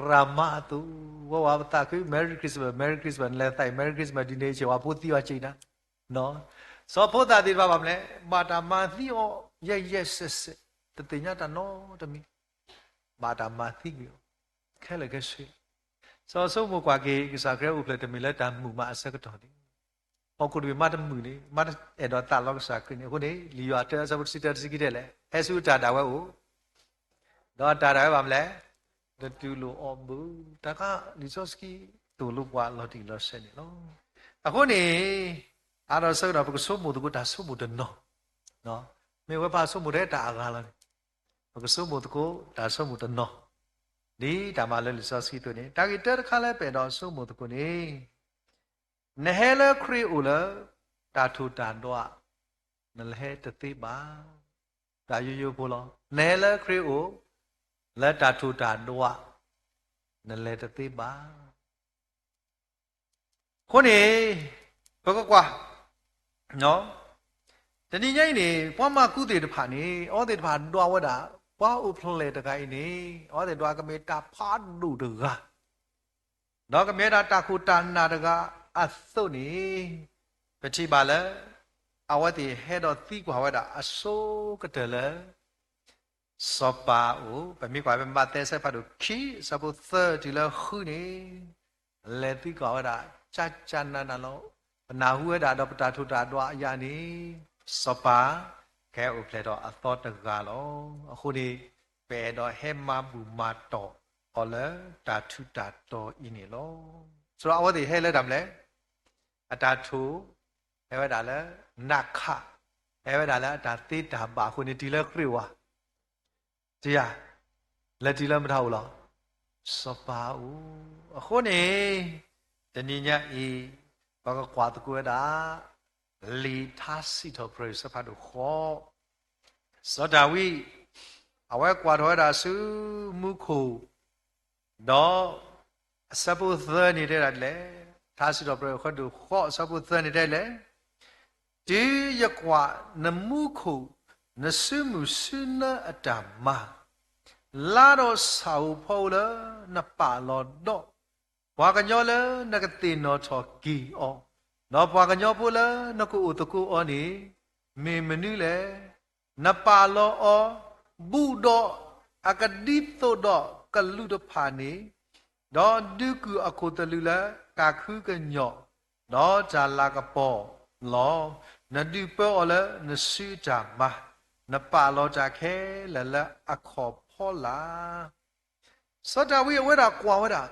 ရၤမါအသိး, ဝဲဝဲပသးခု Merry Christmas, Merry Christmas နလဲၤသးအံၤ Merry Christmas ဒ်န့ၣ် ဆဲးဝဲဖိသံဝဲစ့နၤ, စီၤဖိသၣ်သ့ၣ်တဖၣ်ဘၣ်မနုၤလဲၣ် ဘၣ်တၢ်မၤသံအီၤ ယဲၢ်ယဲၢ်စဲးစဲး, တသ့ၣ်ညါတၢ်နီတမံၤ, ဘၣ်တၢ်မၤသံကွံာ်အီၤ ခဲလၢာ်ခဲဆ့. စီၤဆိကမိၣ်ကွၢ်က့ၤ ကစၢ်ခရံာ်အိၣ်ဖျဲၣ်တမ့ၢ်လၢတၢ်မုာ်မးအဆၢကတီၢ်န့ၣ်, ဟီၣ်ခိၣ်တဘ့ၣ်မးတမုာ်န့ၣ် မးအဲၣ်ဒိးသးလီကစၢ်ခရံာ်န့ၣ်. အဃိန့ၣ် လံာ်ယိၤဟၣ်တၢ အဆၢဖိတဆံတၢ တဆံခံတဲလဲၣ်, ဟဲဆူအတၢ်ဒၣ်ဝဲအိၣ်, ဒီးအတၢ်ဒၣ်ဝဲဘၣ်မနုၤလဲၣ်, တတူၢ်လိာ်အီၤဘၣ်. တၢ်ခါလံာ်စီဆှံသိၣ်လိပှၤလီၤတံၢ်လီၤဆဲးန့ၣ်လီၤ. အဃိန့ၣ် အါဒီးဆၢကတီၢ် ပကဆိကမိၣ်သကိးတၢ်ဆိကမိၣ်တနီၤ, မ့ၢ်ဝဲပဆိကမိၣ်ထဲတၢ်အဂၤလီၤန့ၣ်, ပကဆိကမိၣ်သကိးတၢ်ဆိကမိၣ်တနီၤ, ဒ်တၢ်မၤလိလံာ်စီဆှံအသိးန့ၣ် တၢ်ဂ့ၢ်တၢတခါလၢပအဲၣ်ဒိးဆိကမိၣ်သကိးန့ၣ်, နဟဲလၢခရံာ်အအိၣ်လၢ တၢ်ထူးတၢ်ဒွး နလဲၤတသ့ဘၣ်. တၢ်ယိယိဖိလီၤ. နဟဲလၢခရံာ်အအိၣ် လၢတၢ်ထူးတၢ်ဒွး နလဲၤတသ့ဘၣ်. အဃိန့ၣ် ပကကွၢ် တနံၤညါအံၤန့ၣ် ပှၤမၤကူသ့ၣ်တဖၣ်န့ၣ် အဝဲသ့ၣ်တဖၣ်ဒွးဝဲဒၣ် ပှၤအိၣ်ဖျဲၣ်တဂၤအံၤန့ၣ် အဝဲသ့ၣ်ဒွးကမ့ၢ်တၢ်ဖးဒိၣ်တဂၤ ဒီးကမ့ၢ်ဝဲဒၣ်တၢ်ခိၣ်တၢ်နၢ်တဂၤအသိးန့ၣ်, ပထံၣ်ဘၣ်လၢ အဝဲသ့ၣ်ဟဲဒီးသံကွၢ်ဝဲဒၣ်အဆိကတၢၢ်လၢ စီၤပၤအအိၣ်, ပမ့ၢ်ကွၢ်ဖဲမးသဲအဆၢဖးဒိၣ်ခံ အဆၢဖိသၢတုၤလၢဃုန့ၣ်, လဲၤသံကွၢ်ဝဲဒၣ် ကၢ်ကၢ်နးနးလီၤ. ပနၢ်ဟူဝဲဒၣ်ဒီးပတၢ်ထူးတၢ်ဒွးအယၤန့ၣ်, စီၤပၤ ကဟဲအိၣ်ဖျဲၣ်ထီၣ်အသီတဂၤလီၤ. အဃိန့ၣ် ပအဲၣ်ဒိးဟဲမၤဘူၣ်မၤတီၢ်အီၤလၢတၢ်ထူးတၢ်တီၤအံၤန့ၣ်လီၤ. ဆိဒီးအဝဲသ့ၣ်ဟဲလၢတၢ်မနုၤလဲၣ်, အတၢ်ထိၣ်, ဟဲဝဲဒၣ်လၢ နးခး, ဟဲဝဲဒၣ်လၢအတၢ်သ့တၢ်ဘၣ်အဃိန့ၣ် တုၤလၢခရံာ်အိၣ်ဧါ. တယၤ, လဲၤတုၤလၢမတၤအိၣ်လီၤ. စီၤပၤအိၣ်. အဃိန့ၣ် တနံၤညါအံၤ ပကကွၢ်သကိးဝဲဒၣ် လံာ်ထါစံးထီၣ်ပတြၢၤ အဆၢဖးဒိၣ်ဃိး, စီၤဒၤဝံး အဝဲကွၢ်ထီၣ်ဝဲဒၣ်ဆူမူခိၣ်, ဒီး အဆၢဖိသၢန့ၣ်တဲဒၣ်ဒ်လဲၣ်, ထါစံးထီၣ်ပတြၢၤ အဆၢဒိၣ်ဃိး အဆၢဖိသၢန့ၣ်တဲလဲၣ်, တုၤယကွၢ်နမူခိၣ် နစုမုၢ်စုနၢအတၢ်မၤ, လါဒီးဆၣ်ဧိၤဖီဧိၤလၢနပာ်လီၤဒီး, ပှၤကညီလၢနကသ့ၣ်နီၣ်ထီၣ်က့ၤအီၤ, ဒီးပှၤကညီဖိလၢနကအိၣ်သကိးအီၤန့ၣ် မ့ၢ်မနုၤလဲၣ်. နပာ်လီၤအီၤ ဘူးဒီးအကဒ်သိးဒီးကလူးတဖၣ်န့ၣ်, ဒီးဒုးကုၢ်အခိၣ်သလုးလၢတၢ်ခုကညီၣ်, ဒီးတၢ်လၤကပီၤလီၤ. နဒုးပၢအီၤလၢနစုအတၢ်မၤ, နပာ်လီၤတၢ်ခဲလၢာ်လၢအခီၣ်ဖီလာ်. စီၤဒၤဝံးအဝဲဒၣ်ကွၢ်ဝဲဒၣ်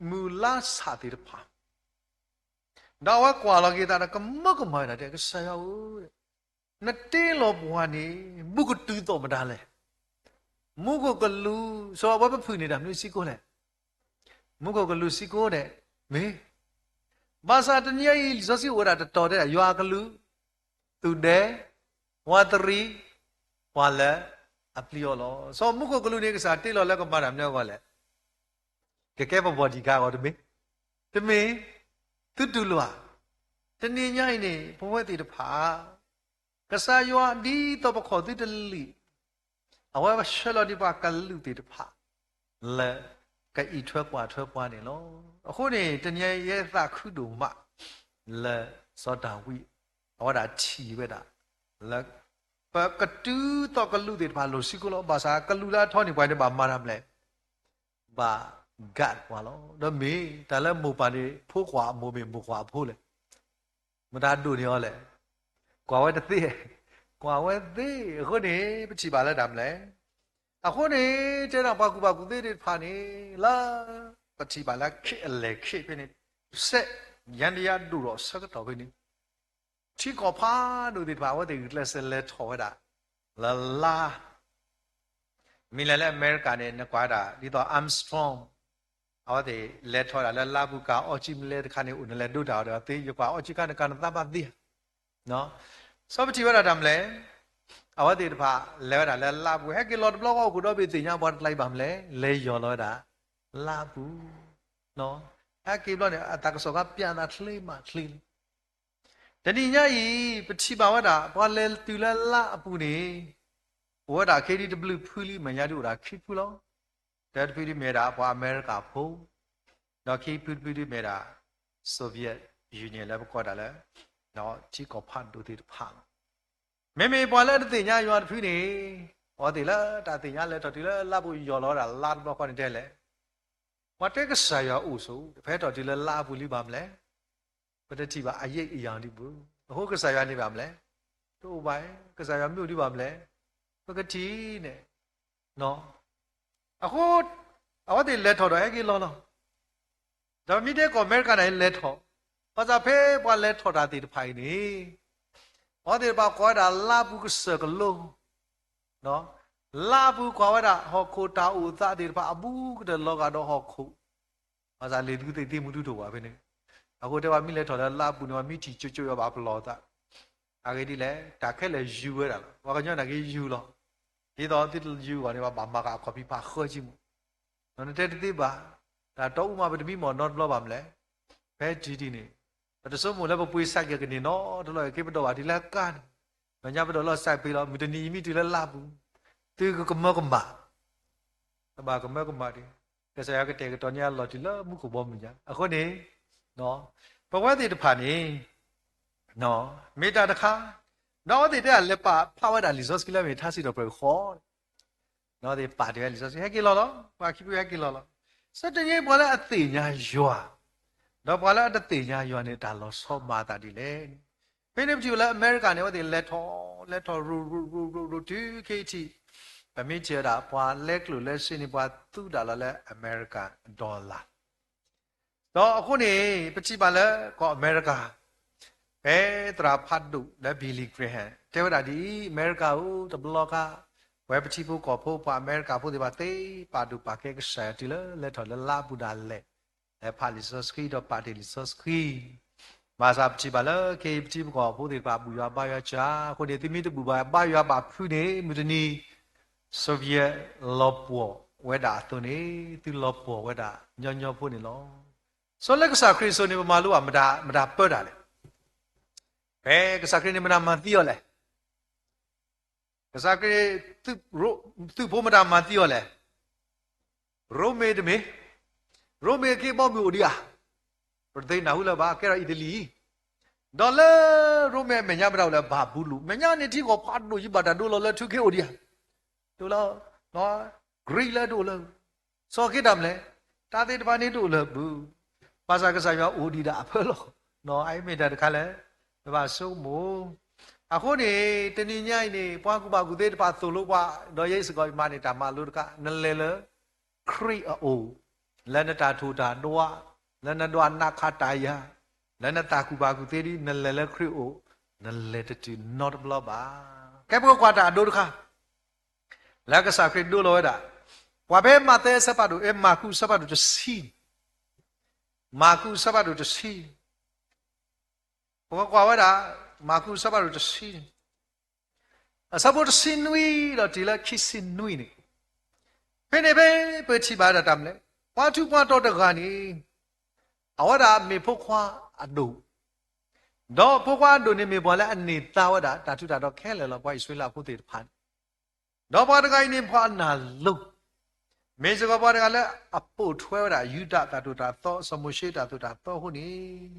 မုၢ်လါဆၣ်သ့ၣ်တဖၣ် ဒီးအဝဲကွၢ်လီၤက့ၤသးဒီးကမၢကမၣ်ဝဲဒၣ် ကစၢ်ယွၤဧၢ, နတ့လီၤပှၤန့ၣ် ဘူးကတုၤသိးမတၤလဲၣ်. မူခိၣ်ကလူး စီၤပၤ ဝဲပဖုၣ်န့ၣ်တၢ်မနုၤစ့ၢ်ကီးလဲၣ်. မူခိၣ်ကလူးစ့ၢ်ကီးန့ၣ် မ့ၢ် ဘၣ်ဆၣ်တနံၤအံၤ လံာ်စီဆှံအိၣ်ဝဲဒၣ်တတီၤတဲဒၣ် ယွၤအကလူး သူၣ်ဒဲ ဝးတရံး ပှၤလၢအပျံၤအီၤလီၤ. စီၤမူခိၣ်ကလူးန့ၣ် ကစၢ်တ့လီၤလၢကမၤတၢ်မနုၤအဂီၢ်လဲၣ်. ကကဲပ bodyguard အဂီၢ်တမ့ၢ်, တမ့ၢ်, သုတူၢ်လိာ်ဧါ. တနံၤညါအံၤန့ၣ် ပဝဲသ့ၣ်တဖၣ် ကစၢ်ယွၤဒ်သိးပခီၣ်သုတလံာ် အဝဲဆှၢလီၤဒံးပှၤကလူးသ့ၣ်တဖၣ် လၢကအံးထွဲကွၢ်ထွဲပှၤန့ၣ်လီၤ. အဃိန့ၣ် တနံၤအံၤယဲသးခုဒိၣ်မး လၢစီၤဒၤဝံး အဝဲဒၣ်ထံၣ်ဝဲဒၣ် လၢ ပကတုၤသိးကလူးသ့ၣ်တဖၣ်လိၣ်စ့ၢ်ကီးလီၤ. ဘၣ်ဆၣ်ကလူးလၢအထီန့ၢ်ပှၤန့ၣ် ဘၣ်မၤတၢ်မနုၤလဲၣ်, ဘၣ် guard ပှၤလီၤ. ဒီးမ့ၢ်တၢ်လၢမိၢ်ပၢ်န့ၣ် ဖိခွါအမိၢ်မ့ၢ်မိၢ်ခွါအဖိလဲၣ်. မတၤဒိၣ်န့ၢ်အီၤလဲၣ်. ကွၢ်ဝဲတသ့, ကွၢ်ဝဲသ့. အဃိန့ၣ် ပထံၣ်ဘၣ်လၢတၢ်မနုၤလဲၣ်. အဃိန့ၣ် တဲဒၣ်ပှၤကူၣ်ဘၣ်ကူၣ်သ့သ့ၣ်တဖၣ်န့ၣ် လၢ ပထံၣ်ဘၣ်လၢခ့အလဲၢ်ခ့ဖဲန့ၣ် စဲး ယါဒယါဒိၣ်ဒီးဆၢကတီၢ်ဖဲန့ၣ် ထံကီၢ်ဖးဒိၣ်သ့ၣ်တဖၣ် အဝဲသ့ၣ်ဂုာ်ကျဲးစၢးလဲၤထီၣ်ဝဲဒၣ် လၢလါ မ့ၢ်လဲၤလၢအမဲရကၤန့ၣ် နကွၢ်ဒၣ် ဒ်သိး Armstrong အဝဲသ့ၣ်လဲၤထီၣ်ဒၣ်လၢလါပူၤ ကၤအီၣ်ကၠံမလဲတခါန့ၣ် အိၣ်နလဲၤဒိတၢ်အီၤဒီးသ့ ယကွၢ်အီၣ်ကၠံခါန့ၣ် ကၤနသးဘၣ်သ့ဧါ. စီၤပထံၣ်ဝဲဒၣ်တၢ်မနုၤလဲၣ်. အဝဲသ့ၣ်တဖၣ်လဲၤဝဲဒၣ်လၢလါပူၤ ဟဲက့ၤလီၤတဘျီဃီ အိၣ်ခိၣ်ဒီဘ့ၣ်သ့ၣ်ညါပှၤတကျါအံၤဘၣ်မနုၤလဲၣ် လဲၤယီၢ်လီၤဝဲဒၣ် လါပူၤ ဟဲက့ၤဘျီန့ၣ် အတၢ်ကစီၣ်ခါပျးသးချ့မးချ့လံ. တနံၤညါအံၤ ပထံၣ်ဘၣ်ဝဲဒၣ် ပှၤလဲၤတုၤလၢလါအပူၤန့ၣ် အိၣ်ဝဲဒၣ်ခ့ဒံတဘျုးဖုလံ မဲာ်ညါဒုးအိၣ်ဒၣ်ခံဖုလီၤ. တၢတဖုဒုးမ့ၢ်ဒၣ်ပှၤအမဲရကၤဖိ, ဒီးခံဖုတဖုဒုးမ့ၢ်ဒၣ် Soviet Union လၢပကိးဒၣ်လၢ ထံကီၢ်ဖးဒိၣ်သ့ၣ်တဖၣ်လီၤ. မ့မ့ၢ်ပှၤလၢတသ့ၣ်ညါယွၤတဖုန့ၣ် အဝဲသ့ၣ်လၢတၢ်သ့ၣ်ညါလဲၤထီၣ်တုၤလၢလါပူၤယီၢ်လီၤဝဲဒၣ်လါတဘျီဃီန့ၣ်တဲလဲၣ်. ပှၤတဲကစၢ်ယွၤအိၣ်ဆိး ဖဲထီၣ်တုၤလၢလါအပူၤလံဘၣ်မနုၤလဲၣ်. ပတထံၣ်ဘၣ်အယံာ်အယံာ်ဒံးဘၣ်. အဃိကစၢ်ယွၤန့ၣ်ဘၣ်မနုၤလဲၣ်. တအိၣ်ဘၣ်, ကစၢ်ယွၤမ့ၢ်အိၣ်ဒံးဘၣ်မနုၤလဲၣ်. ပကထံၣ်န့ၣ် အဃိ အဝဲသ့ၣ်လဲၤထီၣ်ဒီးဟဲက့ၤလီၤလီၤ. ဒီးမ့ၢ်တဲကီၢ်အမဲရကၤန့ၣ်လဲၤထီၣ် ဘၣ်ဆၣ်ဖဲပှၤလဲၤထီၣ်တၢ်သ့ၣ်တဖၣ်အံၤန့ၣ်, အဝဲသ့ၣ်တဖၣ်ကိးဝဲဒၣ်လါပူၤကစၢၢ်ကလိ, လါပူၤကွၢ်ဝဲဒၣ်ဟီၣ်ခိၣ်တၢ်အိၣ်သးသ့ၣ်တဖၣ်အဘူးကတၢၢ်လီၤဂာ်ဒီးဟီၣ်ခိၣ်, ဘၣ်ဆၣ်လံာ်သူသ့ၣ်သ့ၣ်မူထူထိၣ်ပှၤဖဲန့ၣ်, အဃိတဲဝဲမ့ၢ်လဲၤထီၣ်လၢလါပူၤန့ၣ် ပှၤမံထံၣ်ကၠိကၠိယွၤဘၣ်ပလီၢ်သး, အဂ့ၢ်ဒ်လဲၣ် တၢ်ခဲလၢာ်ယုၢ်ဝဲဒၣ်လီၤ. ပှၤကညီနာ်က့ယုၢ်လီၤ. ဒ်သိးသုတယုၢ်အဂီၢ်န့ၣ် ပှၤဘၣ်မၤဃာ်အခီၣ်ဖံးဖးဃၢဆံမး, နတဲတသ့ဘၣ်, တၢ်တီအူမးပတမံမီၢ်နီတဘျီဘၣ်မလဲၣ်. ဖဲတံၤတံၤန့ၣ်, ပတဆိကမိၣ်လၢပပှ့ၤစးကဲၣ်ကန့ၢ်နီတဘျီ က့ၤပဒိးဘၣ်တုၤလၢကါန့ၣ်, မဲာ်ညါပဒိးလီၤစးပ့ၤလီၤ မုၢ်တနံၤယမ့ၢ်တုၤလၢလါပူၤ, သုကကမၢကမၣ် တဘၣ်ကမၢကမၣ်ဒံး, ကစၢ်ယွၤကတဲာ်ကတီၤန့ၢ်အလီၢ်တုၤလၢမူခိၣ်ဘီမုၢ်ညါ. အဃိန့ၣ်, ပဝဲသ့ၣ်တဖၣ်န့ၣ်, မ့ၢ်တၢ်တခါ, ဒီးအဝဲသ့ၣ်တဲအလဲၤပာ်ဖျါဝဲဒၣ်လံာ်စီဆှံလၢမ့ၢ်ထါစံးထီၣ်ပတြၢၤဃီ, ဒီးသ့ၣ်ပာ်တ့ၢ်ဝဲလံာ်စီဆှံ ဟဲက့ၤလီၤလီၤ, ပှၤခံဖုဟဲက့ၤလီၤလီၤ. ဆၢတနံၤပှၤလၢအသ့ၣ်ညါယွၤ, ဒီးပှၤလၢအတသ့ၣ်ညါယွၤန့ၣ် တၢ်လီၤဆီမၤအသးဒ်လဲၣ်. ဖဲန့ၣ်ပထံၣ်ဝဲလၢအမဲရကၤန့ၣ် အဝဲသ့ၣ်လဲၤထီၣ်, လဲၤထီၣ်ရိၤရိၤရိၤရိၤရိၤတုၤခဲအံၤထံး, ပမ့ၢ်ထံၣ်ဝဲဒၣ် ပှၤလဲကျိၣ်လဲစ့န့ၣ် ပှၤသူဒၣ်လီၤလၢအမဲရကၤ dollar ဒီးအဃိန့ၣ် ပထံၣ်ဘၣ်လၢကီၢ်အမဲရကၤ, ဖဲသရၣ်ဖးဒိၣ်လၢ Billy Graham တဲဝဲဒၣ်ဒ်အံၤ, အမဲရကၤဧၢ, တဘျီခါ, ပဝဲပထံဖိကီၢ်ဖိ ပှၤအမဲရကၤဖိသ့ၣ်တဖၣ်သ့ ပာ်ဒိၣ်ပာ်ကဲကစၢ်ယွၤတုၤလၢလဲၤထီၣ်လၢလါအပူၤဒၣ်လဲာ်, လဲၤဖးလံာ်စီဆှံဒီးပာ်တ့ၢ်လံာ်စီဆှံ ဘၣ်ဆၣ်ပထံၣ်ဘၣ်လၢခဲအံၤပထံပကီၢ်ဖိသ့ၣ်တဖၣ် ဘူၣ်ယွၤဘါယွၤစှၤ, အဃိန့ၣ် သုမ့ၢ်တဘူၣ်ဘၣ်ဘါယွၤဘၣ်ဖုးန့ၣ် မုၢ်တနံၤ Soviet လီၤပှီၢ်ဝဲဒၣ်အသိးန့ၣ် သုလီၤပှီၢ်ဝဲဒၣ်ညီညီဖိန့ၣ်လီၤ. ဆိလၢကစၢ်ခရံာ်အစိၤန့ၣ် ပမၤလိဘၣ်မတၤပၢတၢ်လဲၣ်. ဖဲကစၢ်ခရံာ်န့ၣ်မတၤမၤသံအီၤလဲၣ်. ကစၢ်ခရံာ် သုးဖိမတၤမၤသံအီၤလဲၣ်. ရိမ့ၤတမ့ၢ်, ရိမ့ၤအခ့အဘီမုၢ်အိၣ်ဒံးဧါ. ပတသ့ၣ်နၢ်ဟူလၢၤဘၣ် ကဲထီၣ်အံၣ်တလံၤအံၤ, ဒီးလၢရိမ့ၤအမဲာ်ညါပတၢ်အိၣ်လၢ ဘၤဘူလိၣ် မဲာ်ညါန့ၣ်ထံကီၢ်ဖးဒိၣ်ယံၤဘၣ်တၢ်ဒိလီၤလၢထုးက့အိၣ်ဒံးဧါ. ဒိလၢ Greece လၢဒိၣ်လၢ စီၤခ့တၢ်မလဲၣ်, တၢ်သ့ၣ်တဖၣ်န့ၣ်ဒိၣ်လၢဘု, ဘၣ်ဆၣ်ကစၢ်ယွၤအိၣ်ဒံးဒၣ်အဖၢလီၤ. အအံၤမ့ၢ်တၢ်တခါလၢ ပဘၣ်ဆိကမိၣ်. အဃိန့ၣ် တနံၤညါအံၤန့ၣ် ပှၤကူၣ်ဘၣ်ကူၣ်သ့တဖၣ်သိၣ်လိပှၤ, ဒီးယဲစ့ၢ်ကီးယမၤန့ၢ်တၢ်မၤလိတခါ, နလဲၤလၢခရံာ်အအိၣ်, လၢနတၢ်ထိၣ်တၢ်ဒွး, လၢနဒွးနးခးတၢ်ယာ်, လၢနသးကူၣ်ဘၣ်ကူၣ်သ့ဒ် နလဲၤလၢခရံာ်အအိၣ်, နလဲၤတတုၤနီတဘျီဘၣ်. ကဲပကကွၢ်တၢ်အဒိတခါ လၢကစၢ်ခရံာ်ဒိလီၤဝဲဒၣ်, ပှၤဖဲမးသဲအဆၢဖးဒိၣ်, အဲ မၢ်ကူးအဆၢဖးဒိၣ်တဆံ, မၢ်ကူးအဆၢဖးဒိၣ်တဆံ, ပကကွၢ်ဝဲဒၣ် မၢ်ကူးအဆၢဖးဒိၣ်တဆံ, အဆၢဖိတဆံနွံဒီးတုၤလၢခံဆံနွံန့ၣ်, ဖဲန့ၣ်ဖဲပထံၣ်ဘၣ်ဒၣ်တၢ်မနုၤလဲၣ်, ပှၤထူးပှၤတီၤတဂၤန့ၣ် အဝဲဒၣ်မ့ၢ်ဖိခွါအဒိၣ်, ဒီးဖိခွါအဒိၣ်န့ၣ်မ့ၢ်ပှၤလၢအန့ၢ်သါဝဲဒၣ်တၢ်ထူးတၢ်တီၤခဲလၢာ်လီၤ ပှၤအံၣ်စရ့လးဖိသ့ၣ်တဖၣ်န့ၣ်, ဒီးပှၤတဂၤအံၤန့ၣ်ပှၤအနၢ်လိၤ, မ့ၢ်စ့ၢ်ကီးပှၤတဂၤလၢအပိာ်ထွဲဝဲဒၣ်ယူဒၤတၢ်သိၣ်တၢ်သီ စီၤမိၤၡ့တၢ်သိၣ်တၢ်သီအဃိန့ၣ်,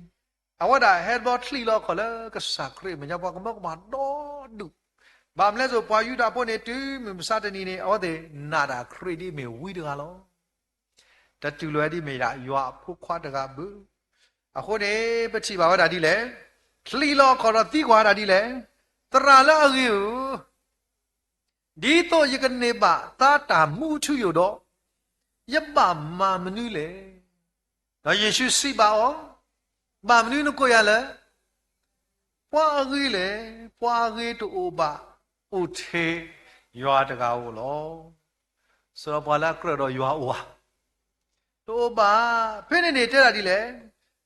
အဝဲဒၣ်ဟဲဘျီချံးလီၤအခီၣ်လၢကစၢ်ခရံာ်အမဲာ်ညါ ပှၤကမၢကမၣ်ဒီဒူၣ်, ဘၣ်မနုၤလဲၣ် ပှၤယူဒၤဖိန့ၣ် တုၤမုၢ်မဆါတနံၤန့ၣ် အဝဲသ့ၣ်နာ်ဒၣ်ခရံာ်ဒ်အမ့ၢ်ဝံတဂၤလီၤ. တတူၢ်လိာ်ဝဲဒ်အမ့ၢ်ဒၣ်ယွၤအဖိခွါတဂၤဘၣ်. အဃိန့ၣ် ပထံၣ်ဘၣ်ဝဲဒၣ်ဒ်လဲၣ်, ချံးလီၤအခီၣ်ဒီးသံကွၢ်ဝဲဒၣ်ဒ်လဲၣ်, သရၣ်လၢအဂ့ၤဧၢ, ဒ်သိးယကန့ၢ်ဘၣ်သါတၢ်မူအထူအယိာ်ဒီး, ယဘၣ်မၤမနုၤလဲၣ်. ဒီးယ့ၣ်ၡူးစံးဘၣ်အီၤ, ဘၣ်မနုၤနကိးယၤလဲၣ်. ပှၤအဂ့ၤလဲၣ်, ပှၤအဂ့ၤတအိၣ်ဘၣ် အိၣ်ထဲယွၤတဂၤဧိၤလီၤ. စးထီၣ်ပှၤလၢအကြၢးဒီးယွၤအိၣ်ဧါ, တအိၣ်ဘၣ်. ဖဲန့ၣ်န့ၣ်တဲဒၣ်ဒ်လဲၣ်,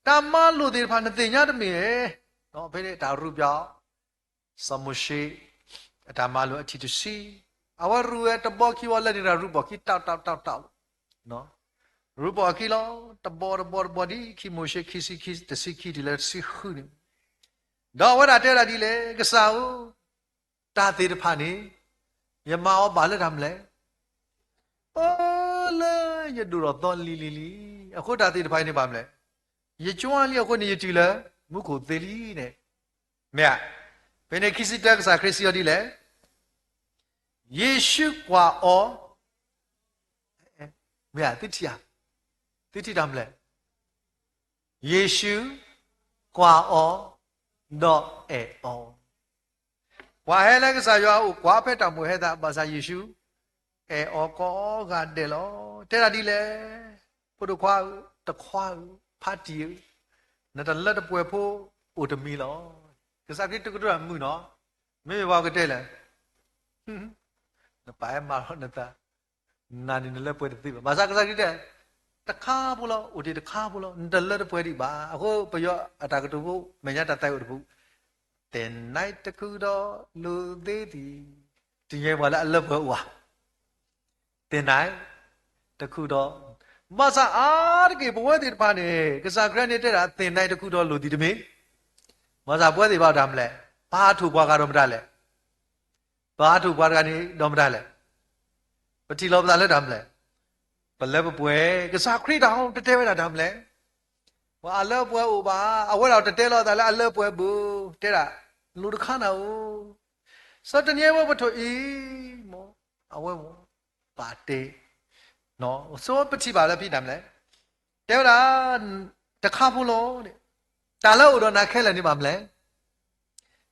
တၢ်မၤလိာ်သ့ၣ်တဖၣ်နသ့ၣ်ညါတမ့ၢ်ဧါ. ဖဲန့ၣ်တၢ်ရူးပၠး စီၤမိၤၡ့ အတၢ်မၤလိာ်အထံၣ်တဆံ, အဝဲရူးဝဲတဘီခံဘီလၢန့ၣ်ဒီးရူးဘီၣ်ခံ တၢ်တၢ်တၢ်တၢ်လီၤ. ရူးဘီၣ်အခံလီၤ, တဘီတဘီတဘီဒ်ခံမိၤၡ့ခံဆံခံ တဆံခံတုၤလၢတဆံဃုန့ၣ်, ဒီးအဝဲဒၣ်တဲဝဲဒၣ်ဒ်လဲၣ်, ကစၢ်ဧၢ, တၢ်သ့ၣ်တဖၣ်န့ၣ် ယမၤအီၤဘၣ်လၢတၢ်မနုၤလဲၣ်. အၢ လၢယဒိၣ်ထီၣ်သီလံၤလံၤလံၤ, အဃိတၢ်သ့ၣ်တဖၣ်အံၤန့ၣ်ဘၣ်မနုၤလဲၣ်, ယကွၢ်လံအဃိန့ၣ် ယတုၤလၢမူခိၣ်သ့လံန့ၣ်, မ့ၢ်ဧါ. ဖဲန့ၣ်ခံဆံတၢ ကစၢ်ခရံာ်စံးအီၤဒ်လဲၣ်, ယ့ၣ်ၡူးကွၢ်အီၤ, မ့ၢ်ဧါ, သုထံၣ်ဧါ, သုထံၣ်တၢ်မနုၤလဲၣ်. ယ့ၣ်ၡူးကွၢ်အီၤ ဒီးအဲၣ်အီၤ. ပှၤဟဲလၢကစၢ်ယွၤအအိၣ်ကွၢ်ဖဲတၢ်မိၣ်ဟဲသး ဘၣ်ဆၣ်ယ့ၣ်ၡူးအဲၣ်အီၤကိးဂၤဒဲးလီၤ. တဲဒၣ်ဒ်လဲၣ်, ဖိဒိၣ်ခွါဧၢ, တခွါဧၢ, ဖါတံၢ်ဧၢ, နတလၢတပှဲၤဖိအိၣ်တမံၤလီၤ. ကစၢ်ခရံာ်တကတိၤတၢ်မုာ်နီၤ, မ့မ့ၢ်ပှၤကတဲလဲၣ်, နပာ်ဟဲမၤလီၤနသး, နၤန့ၣ်နလၢပှဲၤတသ့ဘၣ်. ဘၣ်ဆၣ်ကစၢ်ခရံာ်တဲ, တခါဖိလီၤ, အိၣ်တ့ၢ်တခါဖိလီၤ, နတလၢတပှဲၤဒံးဘၣ်. အဃိပယီၤအတၢ်ကတိၤဖိ မဲာ်ညါတၢ်သးအိၣ်တပူၤ, သ့ၣ်နံၤတခုဒီးလိၤသ့တံၢ်, တနံၤအံၤပှၤလၢအလၢပှဲၤအိၣ်ဧါ သ့ၣ်နံၤတခုဒီး, ဘၣ်ဆၣ်အါတက့ၢ်ပဝဲသ့ၣ်တဖၣ်န့ၣ် ကစၢ်ခရံာ်န့ၣ်တဲဒၣ် သ့ၣ်နံၤတခုဒီးလိၤသံတမ့ၢ်, ဘၣ်ဆၣ်ပဝဲသ့ၣ်တဖၣ်တၢ်မနုၤလဲၣ်, ပဟးထီၣ်ပှၤဂၤဒီးမတၤလဲၣ်, ပဟးထီၣ်ပှၤတဂၤန့ၣ်ဒီးမတၤလဲၣ်, ပထံၣ်လီၤပသးလၢတၢ်မနုၤလဲၣ်, ပလၢပပှဲၤ, ကစၢ်ခရံာ်တၢ်ဟီတတဲဝဲဒၣ်တၢ်မနုၤလဲၣ်, ပှၤအလၢပှဲၤအိၣ်ဘၣ်, အဝဲဒၣ်တတဲလီၤသးလၢအလၢပှဲၤဘၣ်, တဲဒၣ်, လိၤတခါနၤဧိၤ စီၤတနံၤအံၤဝဲပထိၣ်အံၤ, မ့ၢ်, အဝဲမ့ၢ်, ပာ်တဲ, စီၤပထံၣ်ဘၣ်လၢဖဲတၢ်မနုၤလဲၣ်, တဲဝဲဒၣ်, တခါဖိလီၤ, တၢ်လၢအိၣ်ဒီးနၤခဲလၢာ်န့ၣ်ဘၣ်မနုၤလဲၣ်,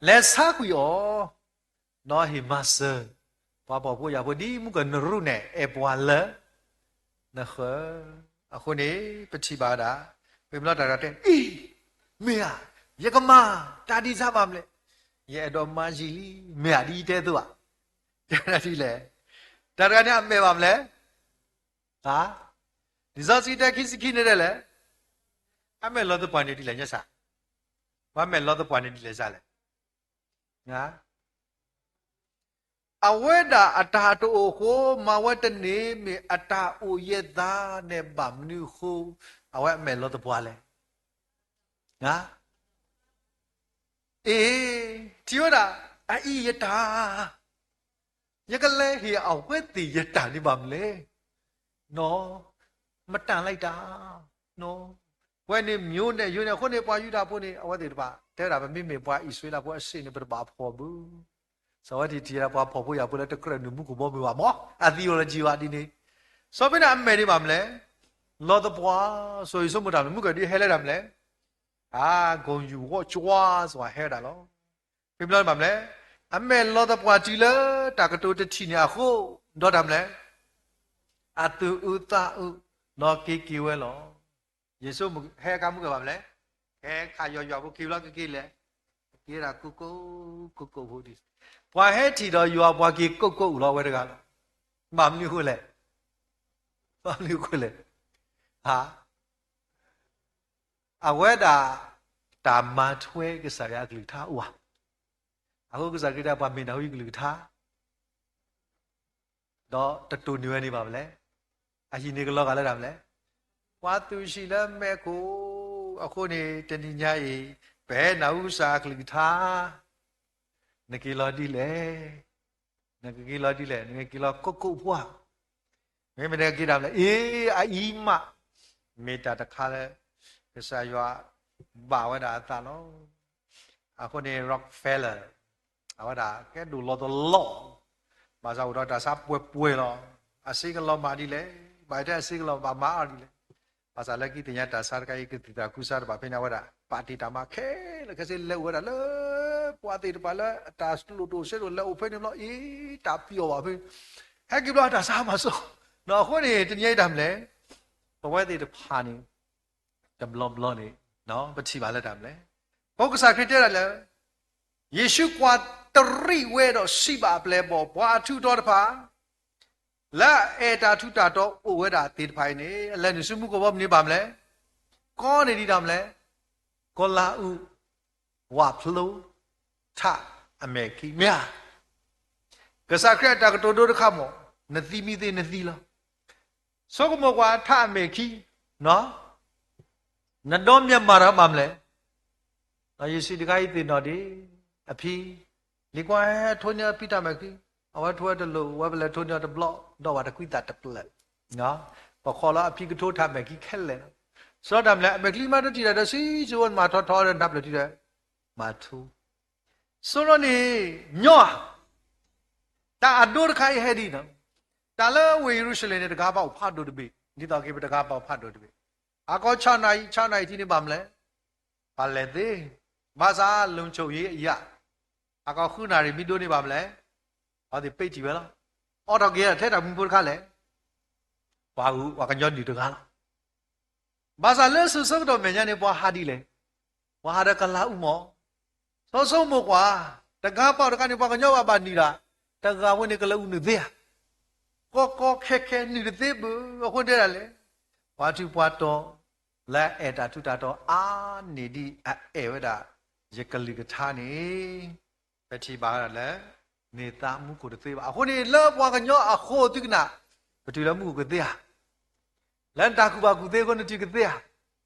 လဲၤဆါကွံာ်အီၤ, ဒီးဟ့ၣ်မၤစၢၤ, ပှၤဖှီၣ်ဖိယာ်ဖိဒ်မုၣ်ကနၢၤရူၣ်န့ၣ် အဲၣ်ပှၤလၢ နဃၢၤ, အဃိန့ၣ်, ပထံၣ်ဘၣ်ဝဲဒၣ်, ပမ့ၢ်လီၤတၢ်တဂၤတဲ, အံၤ, မ့ၢ်ဧါ, ယကမၤ, တၢ်ဒ်ဆါဘၣ်မနုၤလဲၣ်, ယအဲၣ်ဒိးမၤယံာ်လံ, မ့ၢ်ဧါ, ဒ်ယတဲအသိးဧါ, တဲဒ်လဲၣ်, တၢ်တဂၤန့ၣ်အမဲာ်ဘၣ်မနုၤလဲၣ်, ဧါ, လံာ်စီဆှံတဲခံဆံခံန့ၣ်ဒ်လဲၣ်, အမဲာ်လီၤသပှၢ်န့ၣ်ဒ်လဲၣ်ညါစၢ်, ပှၤမဲာ်လီၤသပှၢ်န့ၣ်ဒ်လဲၣ်စၢ်လဲၣ် အဝဲဒၣ်အတၢ်တအိၣ်အဃိ မၤဝဲတန့ၢ် မ့ၢ်အတၢ်အိၣ်ယဲၢ်သးန့ၣ်ဘၣ်မနုၤအဃိ အဝဲအမဲာ်လီၤသပှၢ်လဲၣ်. အ့ ထံၣ်ဝဲဒၣ် အအံၤယတၢ်, ယကလဲၤဟ့ၣ်အဝဲသ့ၣ်ယတၢ်န့ၣ်ဘၣ်မနုၤလဲၣ်. နီၢ်, မတၤလဲၣ်တၢ်, နီၢ်, ဝဲန့ၣ်မိၢ်န့ၣ်ယိၤန့ၣ် အဃိန့ၣ် ပှၤယူဒၤဖိန့ၣ် အဝဲသ့ၣ်တဖၣ် တဲဝဲဒၣ် ပမ့မ့ၢ်ပှၤအံၣ်စရ့လးဖိအစ့ၣ်န့ၣ် ပတဘၣ်ဖှီၣ်ဘၣ်. စီၤဝဲထံၣ်ထံၣ်ဝဲဒၣ်ပှၤဖှီၣ်ဖိယာ်ဖိလၢတကြၢးနုာ်မူခိၣ်ဘီမုၢ်ဘၣ်မး, အသံအိၣ်လၢကံဘၣ်ဒ်န့ၣ်, စီၤဖဲန့ၣ်အမဲာ်ဒ်ဘၣ်မနုၤလဲၣ်, လီၤသပှၢ်, စီၤယိၤဆိမိၣ်တၢ်မနုၤလဲၣ်, မုၣ်ကီၤဒုးဟဲလၢတၢ်မနုၤလဲၣ်, အါ ကိၣ်ယူၣ်ဂီၢ်ကၠွါ စီၤဟဲဝဲဒၣ်လီၤ. ဖဲဘျီန့ၣ်ဘၣ်မနုၤလဲၣ်, အမဲာ်လီၤသပှၢ်တုၤလၢတၢ်ကတိၤတထံၣ်န့ၣ်အဃိ, ဒီးတၢ်မနုၤလဲၣ်, အသူၣ်အုးသးအုး, ဒီးက့ၤက့ၤဝဲလီၤ. ယ့ၣ်ၡူးဟဲအခါမုၢ်ကီၢ်ဘၣ်မနုၤလဲၣ်, ဟဲခးယွၤယွၤဖိက့ၤဘျီကက့ၤလဲၣ်, က့ၤဒၣ်ကိၢ်ကိၢ်, ကိၢ်ကိၢ်ဖိဒ်, ပှၤဟဲထံၣ်ဒီးယွၤပှၤက့ၤကိၢ်ကိၢ်အိၣ်လီၤဝဲတဂၤလီၤ. ဘၣ်မနုၤအဃိလဲၣ်, ဘၣ်မနုၤအဃိလဲၣ်, အဝဲဒၣ် တၢ်မၤထွဲကစၢ်ယွၤအကလုၢ်ကထါအိၣ်ဧါ. အဃိကစၢ်ခရံာ်တဲပှၤမ့ၢ်နၢ်ဟူယကလုၢ်ကထါ ဒီးတတိၢ်န့ၢ်ဝဲန့ၣ်ဘၣ်မနုၤလဲၣ်, အဟံၣ်န့ၣ်ကလီၤဂာ်လၢတၢ်မနုၤလဲၣ်, ပှၤသူၣ်ဆံးလၢမဲးခိၣ်, အဃိန့ၣ် တနံၤညါအံၤ ပဟဲနၢ်ဟူကစၢ်အကလုၢ်ကထါ, နက့ၤလီၤဒ်လဲၣ်, နကက့ၤလီၤဒ်လဲၣ်, နကက့ၤလီၤကိၢ်ကိၢ်ဖိဧါ, မ့မ့ၢ်နကက့ၤတၢ်မနုၤလဲၣ်, အ့ အအံၤမး, မ့ၢ်တၢ်တခါလၢ ကစၢ်ယွၤဘၣ်ဝဲဒၣ်အသးလီၤ. အဃိန့ၣ် Rockefeller အဝဲဒၣ်ကဲဒိၣ်လီၤတလီၢ်, ဘၣ်ဆၣ်အိၣ်ဒီးတၢ်ဆါပှဲၤပှဲၤလီၤ. အစ့ကလီၤမးဒ်လဲၣ်, ဘၣ်တဲအစ့ကလီၤဘၣ်မၤအီၤဒ်လဲၣ်, ဘၣ်ဆၣ်လၢခံသ့ၣ်ညါတၢ်ဆါတခါအံၤ ကသံၣ်သရၣ်ကူစါတဖၣ်ဖဲန့ၣ် အဝဲဒၣ် ပာ်တ့ၢ်တၢ်မၤခဲလၢာ်ခဲဆ့ လဲၤအိၣ်ဝဲဒၣ်လၢ ပှၤသ့ၣ်တဖၣ်လၢအတၢ်လိၣ်ဒိၣ်စိဒိၣ်လဲၤအိၣ်ဖဲန့ၣ်ဘျီအံၤ တၢ်ပျီၣ်ဘၣ်ဖဲန့ၣ်, ဟဲက့ၤဘျီတၢ်ဆါမၤစိ, အဃိန့ၣ် တနံၤအံၤတၢ်မနုၤလဲၣ်, ပဝဲသ့ၣ်တဖၣ်န့ၣ် တဘျီဘျီန့ၣ် ပထံၣ်ဘၣ်လၢတၢ်မနုၤလဲၣ်, ပကစၢ်ခရံာ်တဲဒၣ်လၢ ယ့ၣ်ၡူးကွၢ်တရံးဝဲဒီးစံးဘၣ်အပျဲၢ်အဘီၣ် ပှၤအထူးအတီၤတဖၣ် လၢအအဲၣ်တၢ်ထူးတၢ်တီအိၣ်ဝဲဒၣ်သ့ၣ်တဖၣ်အံၤန့ၣ် အလဲၤနုာ်ဆူမူခိၣ်ဘီမုၢ်န့ၣ်ဘၣ်မနုၤလဲၣ်, ကီန့ၢ်ဒံးတၢ်မနုၤလဲၣ်, ကီၤလၤအုး, ဝၣ်ဖျိ, ထးအမဲာ်ခံ, မ့ၢ်ဧါ. ကစၢ်ခရံာ်အတၢ်ကတိၤဒိတခါမး, နသံမံသ့နသံလီၤ. ဆိကမိၣ်ကွၢ်ထးအမဲာ်ခံ, နဒီမ့ၢ်မၤတၢ်ဘၣ်မနုၤလဲၣ်. ဒီးယ့ၣ်ၡူးတခါအံၤသ့ၣ်နီၣ်ဒံး အဖံ, လံၤကွၢ်ဟဲထိန့ၢ်အဖံထးမဲာ်ခံ, အဝဲထိဝဲတလိၣ် ဝဲပလဲၤထိန့ၢ်အီၤတဘျီ, ဒီးဝဲတကွံသးတပျၢၢ်, ပှၤဃီလီၤအဖံကထိထးမဲာ်ခံခဲလၢာ်လီၤ. စီၤတၢ်မနုၤလဲၣ် အမဲာ်ချံမးတထံၣ်တၢ်ဒီး ဆံးဆံးဝဲမၤထီထီဒီးနၢ်ပျၢၢ်ထံဒီး မၤထူ ဆိဒီးန့ၣ် ညီဧါ, တၢ်အဒိတခါအံၤဟဲဒ်အံၤ, တၢ်လၢဝ့ၢ်ယရူၤၡလ့ၣ်န့ၣ် တဂၤဘၣ်အိၣ်ဖးဒိၣ်တဘ့ၣ်, ဒ်သိးက့ၤပတဂၤဘၣ်အိၣ်ဖးဒိၣ်တဘ့ၣ်, အကီၢ်ဆၣ်နၣ်အံၤ ဆၣ်နၣ်အံၤထံန့ၣ်ဘၣ်မနုၤလဲၣ်, ပလဲၤသ့, ဘၣ်ဆၣ် လုံခြုံရေးအရ, အကီၢ်ဃုနၣ်ရံၣ်မ့ၢ်ဒိးန့ၢ်ဘၣ်မနုၤလဲၣ်, အဝဲသ့ၣ်ပိတ်ထံၣ်ဝဲလီၤ. အိးထီၣ်က့ၤထဲတၢ်မုၢ်ဖိတခါလဲၣ်, ပှၤဂုၤပှၤကညီဒုၣ်တဂၤလီၤ. ဘၣ်ဆၣ်လၢစိၤဆၢကတီၢ်မဲာ်ညါန့ၣ် ပှၤဟးဒ်လဲၣ် ပှၤဟးဒီးကလၤအူမး, စီၤၡလိၤမိၣ်ကွၢ်, တဂၤပာ်အီၤတခါန့ၣ် ပှၤကညီဘၣ်ဘၣ်နုာ်ဒီး, တဂၤဝဲန့ၣ်ကလၤအူနုာ်သ့ဧါ, ကီကီခဲခဲနုာ်တသ့ဘၣ်, အဃိတဲဒၣ်လဲၣ်, ပှၤထူးပှၤတီၤ လၢအအဲၣ်တၢ်ထူးတၢ်တီၤအါန့ၢ်ဒ်အအဲၣ်ဝဲဒၣ် ယကလုၢ်ကထါန့ၣ် ပထံၣ်ဘၣ်ဝဲဒၣ်လၢ န့ၢ်သးမူခိၣ်တသ့ဘၣ်. အဃိန့ၣ် လၢပှၤကညီအဃိသုကနၣ်, ပတုၤလၢမူခိၣ်ကသ့ဧါ, လၢနတၢ်ကူၣ်ဘၣ်ကူၣ်သ့အဃိနတုၤကသ့ဧါ,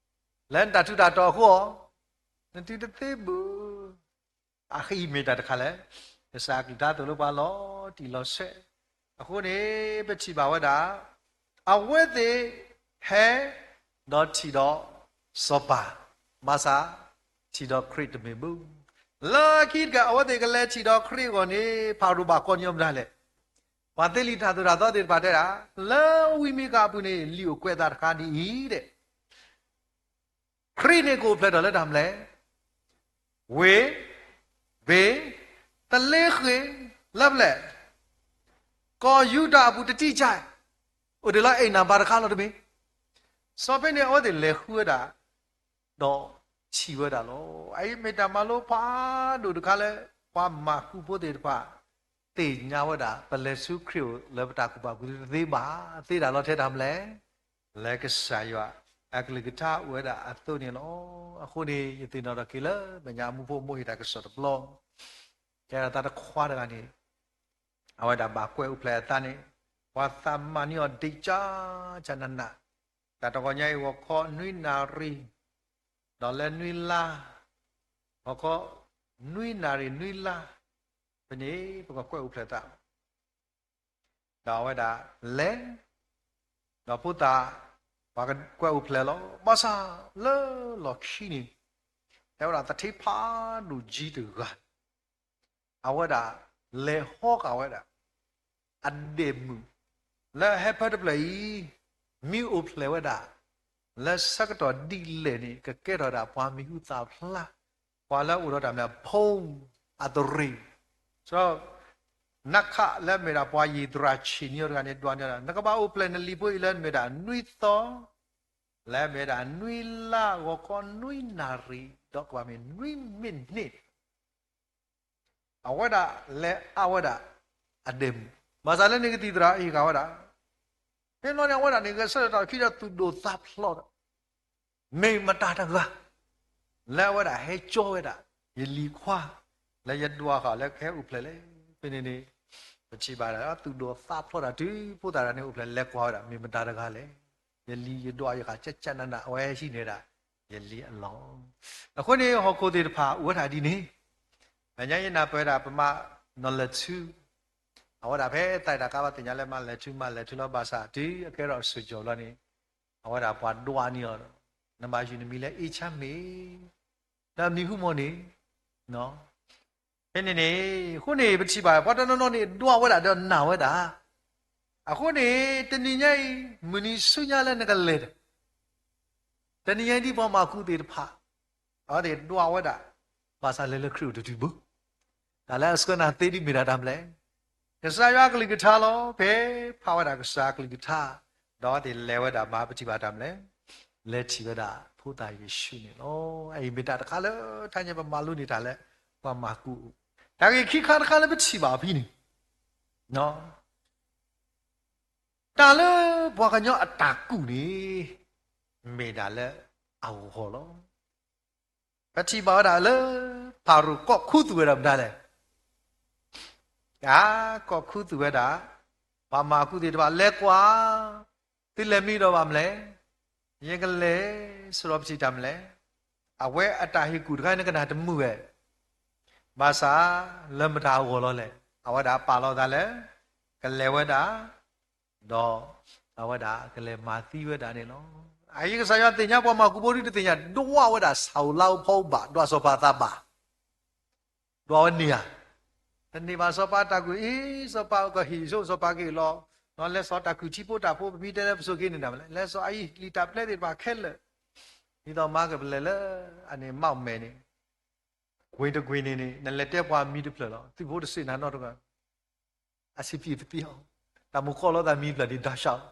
လၢနတၢ်ထူးတၢ်တီၤအဃိ, နတုၤတသ့ဘၣ်. အဃိအံၤမ့ၢ်တၢ်တခါလၢ ကစၢ်အကလုၢ်ကထါသိၣ်လိပှၤလီၤတံၢ်လီၤဆဲး, အဃိန့ၣ် ပထံၣ်ဘၣ်ဝဲဒၣ် အဝဲသ့ၣ်ဟဲ ဒီးထံၣ်ဒီးစီၤပၤ, ဘၣ်ဆၣ် ထံၣ်ဒီးခရံာ်တမ့ၢ်ဘၣ်. လၢခံတခါ အဝဲသ့ၣ်ကလဲၤထံၣ်ဒီးခရံာ်အဂီၢ်န့ၣ် ဖၤရိၤဘၣ်ကိးညီမတၤလဲၣ်. ပှၤသ့လံာ်တၢ်သိၣ်တၢ်သီသ့ၣ်တဖၣ်တဲဒၣ်, လၢဝံမံၤဃာ်အပူၤန့ၣ် လံာ်အိၣ်ကွဲးအသးတခါဒ်အံၤဒဲး ခရံာ်န့ၣ်ကအိၣ်ဖျဲၣ်ထီၣ်လၢတၢ်မနုၤလဲၣ်, ဝ့ၢ်, ဘ့ၣ်, သလ့ဃ့ၣ်, လၢပျဲၢ်, ကီၢ်ယူဒၤအပူၤတထံၣ်ကၢ, အိၣ်ဒံးလၢအ့ၣ်နၤဘါတခါလီၤတမ့ၢ်. စီၤဖဲန့ၣ် အဝဲသ့ၣ်လဲၤဃုဝဲဒၣ် ဒီးထံၣ်ဝဲဒၣ်လီၤ. အအံၤမ့ၢ်တၢ်မၤလိဖးဒိၣ်တခါလၢ ပှၤမၤကူဖိသ့ၣ်တဖၣ် သ့ၣ်ညါဝဲဒၣ် ပလဲၤဆူခရံာ်အအိၣ်လၢပတၢ်ကူၣ်ဘၣ်ကူၣ်သ့တသ့ဘၣ်, သ့ဒၣ်လီၤထဲတၢ်မနုၤလဲၣ်, လၢကစၢ်ယွၤအကလုၢ်ကထါအိၣ်ဝဲဒၣ်အသိးန့ၣ်လီၤ. အဃိန့ၣ် ယသ့ၣ်နီၣ်ထီၣ်က့ၤလၢမဲာ်ညါအမူဖိ မိၢ်ဟ့ၣ်တၢ်ကစီၣ်တဘျီ, ကဲဒၣ်သးတခွါတဂၤန့ၣ် အဝဲဒၣ်ဘၣ်ကွဲးအိၣ်ဖျဲၣ်အသးန့ၣ်, ပှၤသးမၤန့ၢ်အီၤဒံးကၢကၢနးနး, တၢ်တဂီၤညါအံၤ ဂီၤခီနွံနၣ်ရံၣ်, ဒီးလၢနွံလါ, ဂီၤခီနွံနၣ်ရံၣ်နွံလါ, ဖဲန့ၣ် ပကကွဲးအိၣ်ဖျဲၣ်သး ဒီးအဝဲဒၣ်လဲၤ, ဒီးဖိသၣ်, ပှၤကွဲးအိၣ်ဖျဲၣ်လီၤ. ဘၣ်ဆၣ်လၢလီၢ်ခံန့ၣ်, တဲဝဲဒၣ်သထ့ဖးဒိၣ်ကၠံတဂၤ, အဝဲဒၣ်လဲၤဟီဃာ်ဝဲဒၣ် အဒဲးမုၣ်, လၢဟဲဖၢတဖျၢၣ်အံၤ, မ့ၢ်အိၣ်ဖျဲၣ်ဝဲဒၣ် လၢဆၢကတီၢ်ဒ်လဲၣ်န့ၣ် ကကဲထီၣ်ဒၣ်ပှၤမံၤဟူသၣ်ဖျါ, ပှၤလၢအိၣ်ဒီးတၢ်မနုၤ ဖိအသရ့ၣ်, နခးလၢအမ့ၢ်ဒၣ်ပှၤယံၤသရၣ်ဆံးန့ၢ်အီၤတဂၤန့ၣ် ဒွးန့ၢ်အီၤဒၣ် နကဘၣ်အိၣ်ဖျဲၣ်နလံာ်ဖိအံၤလၢအမ့ၢ်ဒၣ်နွံသီ, လၢအမ့ၢ်ဒၣ်နွံလါ ဂီၤခီနွံနၣ်ရံၣ် ဒီးကဘၣ်မ့ၢ်နွံမံးနံး အဝဲဒၣ်လဲၤအါဝဲဒၣ် အဒဲးမုၣ်, ဘၣ်ဆၣ်လၢန့ၣ်ကသံၣ်သရၣ်အဟ့ၣ်ဃာ်ဝဲဒၣ်, ဖဲန့ၣ် အဝဲဒၣ်န့ၣ် ဂဲၤဆၢထၢၣ်တၢ်ခံဒီးသူၣ်ဒိၣ်သးဖျိးဒီး, မ့ၢ်မတၤတဂၤ လၢအဝဲဒၣ်ဟဲကၠီဝဲဒၣ် ယလံၤခွါ လၢယဒွးဃာ်လၢကဟဲအိၣ်ဖျဲၣ်လဲၣ်. ဖဲန့ၣ်န့ၣ် ပထံၣ်ဘၣ်ဒၣ် သူၣ်ဒိၣ်သးဖျိးတၢ်တုၤဖိသၣ်တဂၤန့ၣ်အိၣ်ဖျဲၣ် လဲၤကွၢ်ဝဲဒၣ် မ့ၢ်မတၤတဂၤလဲၣ်. ယလံၤယဒွးယဃာ် ကၠၢ်ကၠၢ်နးနး အဝဲဟံးန့ၢ်ဒၣ် ယလံၤအလီၢ်. အဃိန့ၣ် ဟီၣ်ခိၣ်သ့ၣ်တဖၣ်အိၣ်ဝဲဒၣ်ဒ်န့ၣ်, အညါယနၢ်ပၢၢ်ဝဲဒၣ်ပမါနီၢ်လဲၤထူ, အဝဲဒၣ်ဖဲသးတၢ်ကါဘၣ်သ့ၣ်ညါလၢမါလဲၤထူ မါလဲၤထူလီၤ ဘၣ်ဆၣ် တုၤအကဲထီၣ်စိၤကၠီၤလီၤန့ၣ်, အဝဲဒၣ်ပှၤဒွးန့ၢ်အီၤ, နဘၣ်ယုၢ်နမံၤလၢအ့ၣ်ဆါမ့ၣ်, နမံၤဟူမီၢ်န့ၣ် ဖဲန့ၣ်န့ၣ်, အဃိန့ၣ် ပထံၣ်ဘၣ် ပှၤတနီၤနီၤန့ၣ် ဒွးဝဲဒၣ်ဒီးနာ်ဝဲဒၣ်. အဃိန့ၣ် တနံၤညါအံၤ မုၢ်နံၤဆူညါလၢနကလဲၤဒီး တနံၤညါအံၤဒ်ပှၤမၤကူသ့ၣ်တဖၣ် အဝဲသ့ၣ်ဒွးဝဲဒၣ် ဘၣ်ဆၣ်လဲၤလၢခရံာ်အိၣ်တတုၤဘၣ်. တၢ်လၢအဆှၢနၤသ့ဒ်မ့ၢ်ဒၣ်တၢ်မနုၤလဲၣ်. ကစၢ်ယွၤအကလုၢ်ကထါလီၤ. ဖဲဖးဝဲဒၣ်ကစၢ်အကလုၢ်ကထါ, ဒီးအဝဲသ့ၣ်လဲၤဝဲဒၣ်မၤပထံၣ်ဘၣ်တၢ်မနုၤလဲၣ်, လဲၤထံၣ်ဝဲဒၣ်ဖိသၣ်ယ့ၣ်ၡူးန့ၣ်လီၤ. အအံၤမ့ၢ်တၢ်တခါလၢ ထါညါပမၤလိန့ၢ်တၢ်လၢ ပှၤမၤကူအအိၣ်, တၢ်ဂ့ၢ်ခံခါတခါလၢပထံၣ်ဘၣ်အီၤဖဲန့ၣ် တၢ်လၢပှၤကညီအတၢ်ကူၣ်န့ၣ် မ့ၢ်ဒၣ်လၢအဂီၢ်လီၤ. ပထံၣ်ဘၣ်ဝဲဒၣ်လၢ ဖၤရိၤကိးခူသူၣ်ဝဲဒၣ်မတၤလဲၣ်. အကိးခူသူၣ်ဝဲဒၣ် ပှၤမၤကူသ့ၣ်တဖၣ် လဲၤကွၢ်, သုလဲၤမံဒီးဘၣ်မနုၤလဲၣ်. ယကလဲၤ ဆိဒီးပထံၣ်တၢ်မနုၤလဲၣ်. အဝဲအတၢ်ဟ့ၣ်ကူၣ်တခါန့ၣ် နကနၣ်တမုာ်ဝဲ ဘၣ်ဆၣ် လၢမတၤအဂီၢ်လီၤလဲၣ်. အဝဲဒၣ်ပာ်လီၤသးလၢ ကလဲၤဝဲဒၣ်, ဒီးအဝဲဒၣ်ကလဲၤမၤသံဝဲဒၣ်န့ၣ်လီၤ. အအံၤကစၢ်ယွၤသ့ၣ်ညါပှၤမၤကူဖိဒုတသ့ၣ်ညါ ဒွးဝဲဒၣ်ဆၣ်ဧိၤလါဧိၤဖီဧိၤဘၣ် ဒွးစီၤပၤအသးဘၣ် ဒွးဝဲန့ၢ်ဧါ. တန့ၢ်ဘၣ်စီၤပၤတၢ်ကူၣ်အံၤ စီၤပၤကဟ့ၣ်ဆိ စီၤပၤကဟ့ၣ်လီၤ, လဲၤစီၤတၢ်ကူၣ်ထံဖိတၢ်ဖိ ပမ့ၢ်တဲလၢပစိၤက့ၤန့ၣ်တၢ်မနုၤလဲၣ်. လဲၤစီၤအအံၤ လံာ်တၢ်ပျဲသ့ၣ်တဖၣ်ခဲလၢာ်, ဒ်သိးမၤကပလဲၤလၢ အန့ၣ်မးမဲာ်န့ၣ် ကွ့ၢ်တကွ့ၢ်န့ၣ်န့ၣ် နလဲၤတဲပှၤမံၤတဖျၢၣ်လီၤ. သုးဖိတစံးနၤနီတဂၤ အစံးပံသပ့ၤအီၤ, တၢ်မိၣ်ကီးလိာ်သးမံၤဖျၢၣ်ဒံး ဒါရှောက်,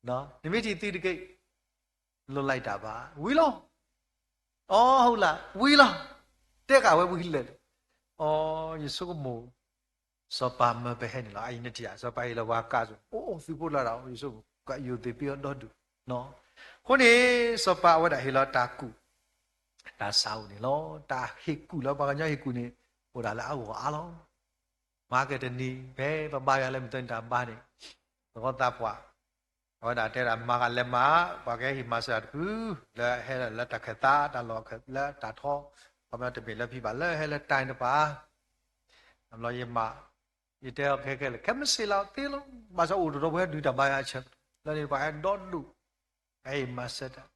နမ့ၢ်ထံၣ်သုတက့ၢ်, လိၣ်လိုက်တၢ်ဘၣ် ဝံၤလီၤ. အီ ဟုတ်လား, ဝံၤလီၤ, တဲဃာ်ဝဲဝံၤလဲၣ်န့ၣ်, အီ ယဆိကမိၣ် စီၤပၤမၢပဟဲန့ၣ်လီၤ, အအံၤနထံၣ်ဧါ, စီၤပၤဟ့ၣ်လီၤပှၤကးစိၤ, အိၣ်အိၣ်သုးဖိလၢဒၣ် ယဆိကမိၣ် ကယိၤသ့ၣ်ပ့အီၤဒီဒူၣ်, အဃိန့ၣ် စီၤပၤအဝဲဒၣ်ဟ့ၣ်လီၤတၢ်ကူၣ်, တၢ်ဆါအိၣ်န့ၣ်လီၤ, တၢ်ဟ့ၣ်ကူၣ်လၢပှၤကညီဟ့ၣ်ကူၣ်န့ၣ် အိၣ်ဒၣ်လၢအဂီၢ်အါလီၤ. မၤကတနံၤ ဖဲပဘါယွၤလၢမုၢ်တနံၤတၢ်ဘါန့ၣ်, သဝီသးပှၢ် အဝဲဒၣ်တဲဒၣ်မၤဂၤလဲၤမၤ, ပှၤကဟဲဟ့ၣ်မၤစၢၤတဖု, လၢဟဲလၢတၢ်ခၢၣ်သး တၢ်လီၢ်လၢတၢ်ထီ, ခီပညီတမ့ၢ်လၢဖံဘၣ် လၢဟဲလၢတၢ်တဖၣ်, အဘျီယမၤ, ယတဲအီၤခဲခဲလၢာ် ခဲမုၢ်ဆ့ၣ်လီၤသ့လီၤ, ဘၣ်ဆၣ်အိၣ်တရီၤပှဲၤဒုးတၢ်ဘါယွၤအဆၢ, လၢန့ၣ်ပှၤဟဲဒီဒူၣ်, ဟဲဟ့ၣ်မၤစၢၤတၢ်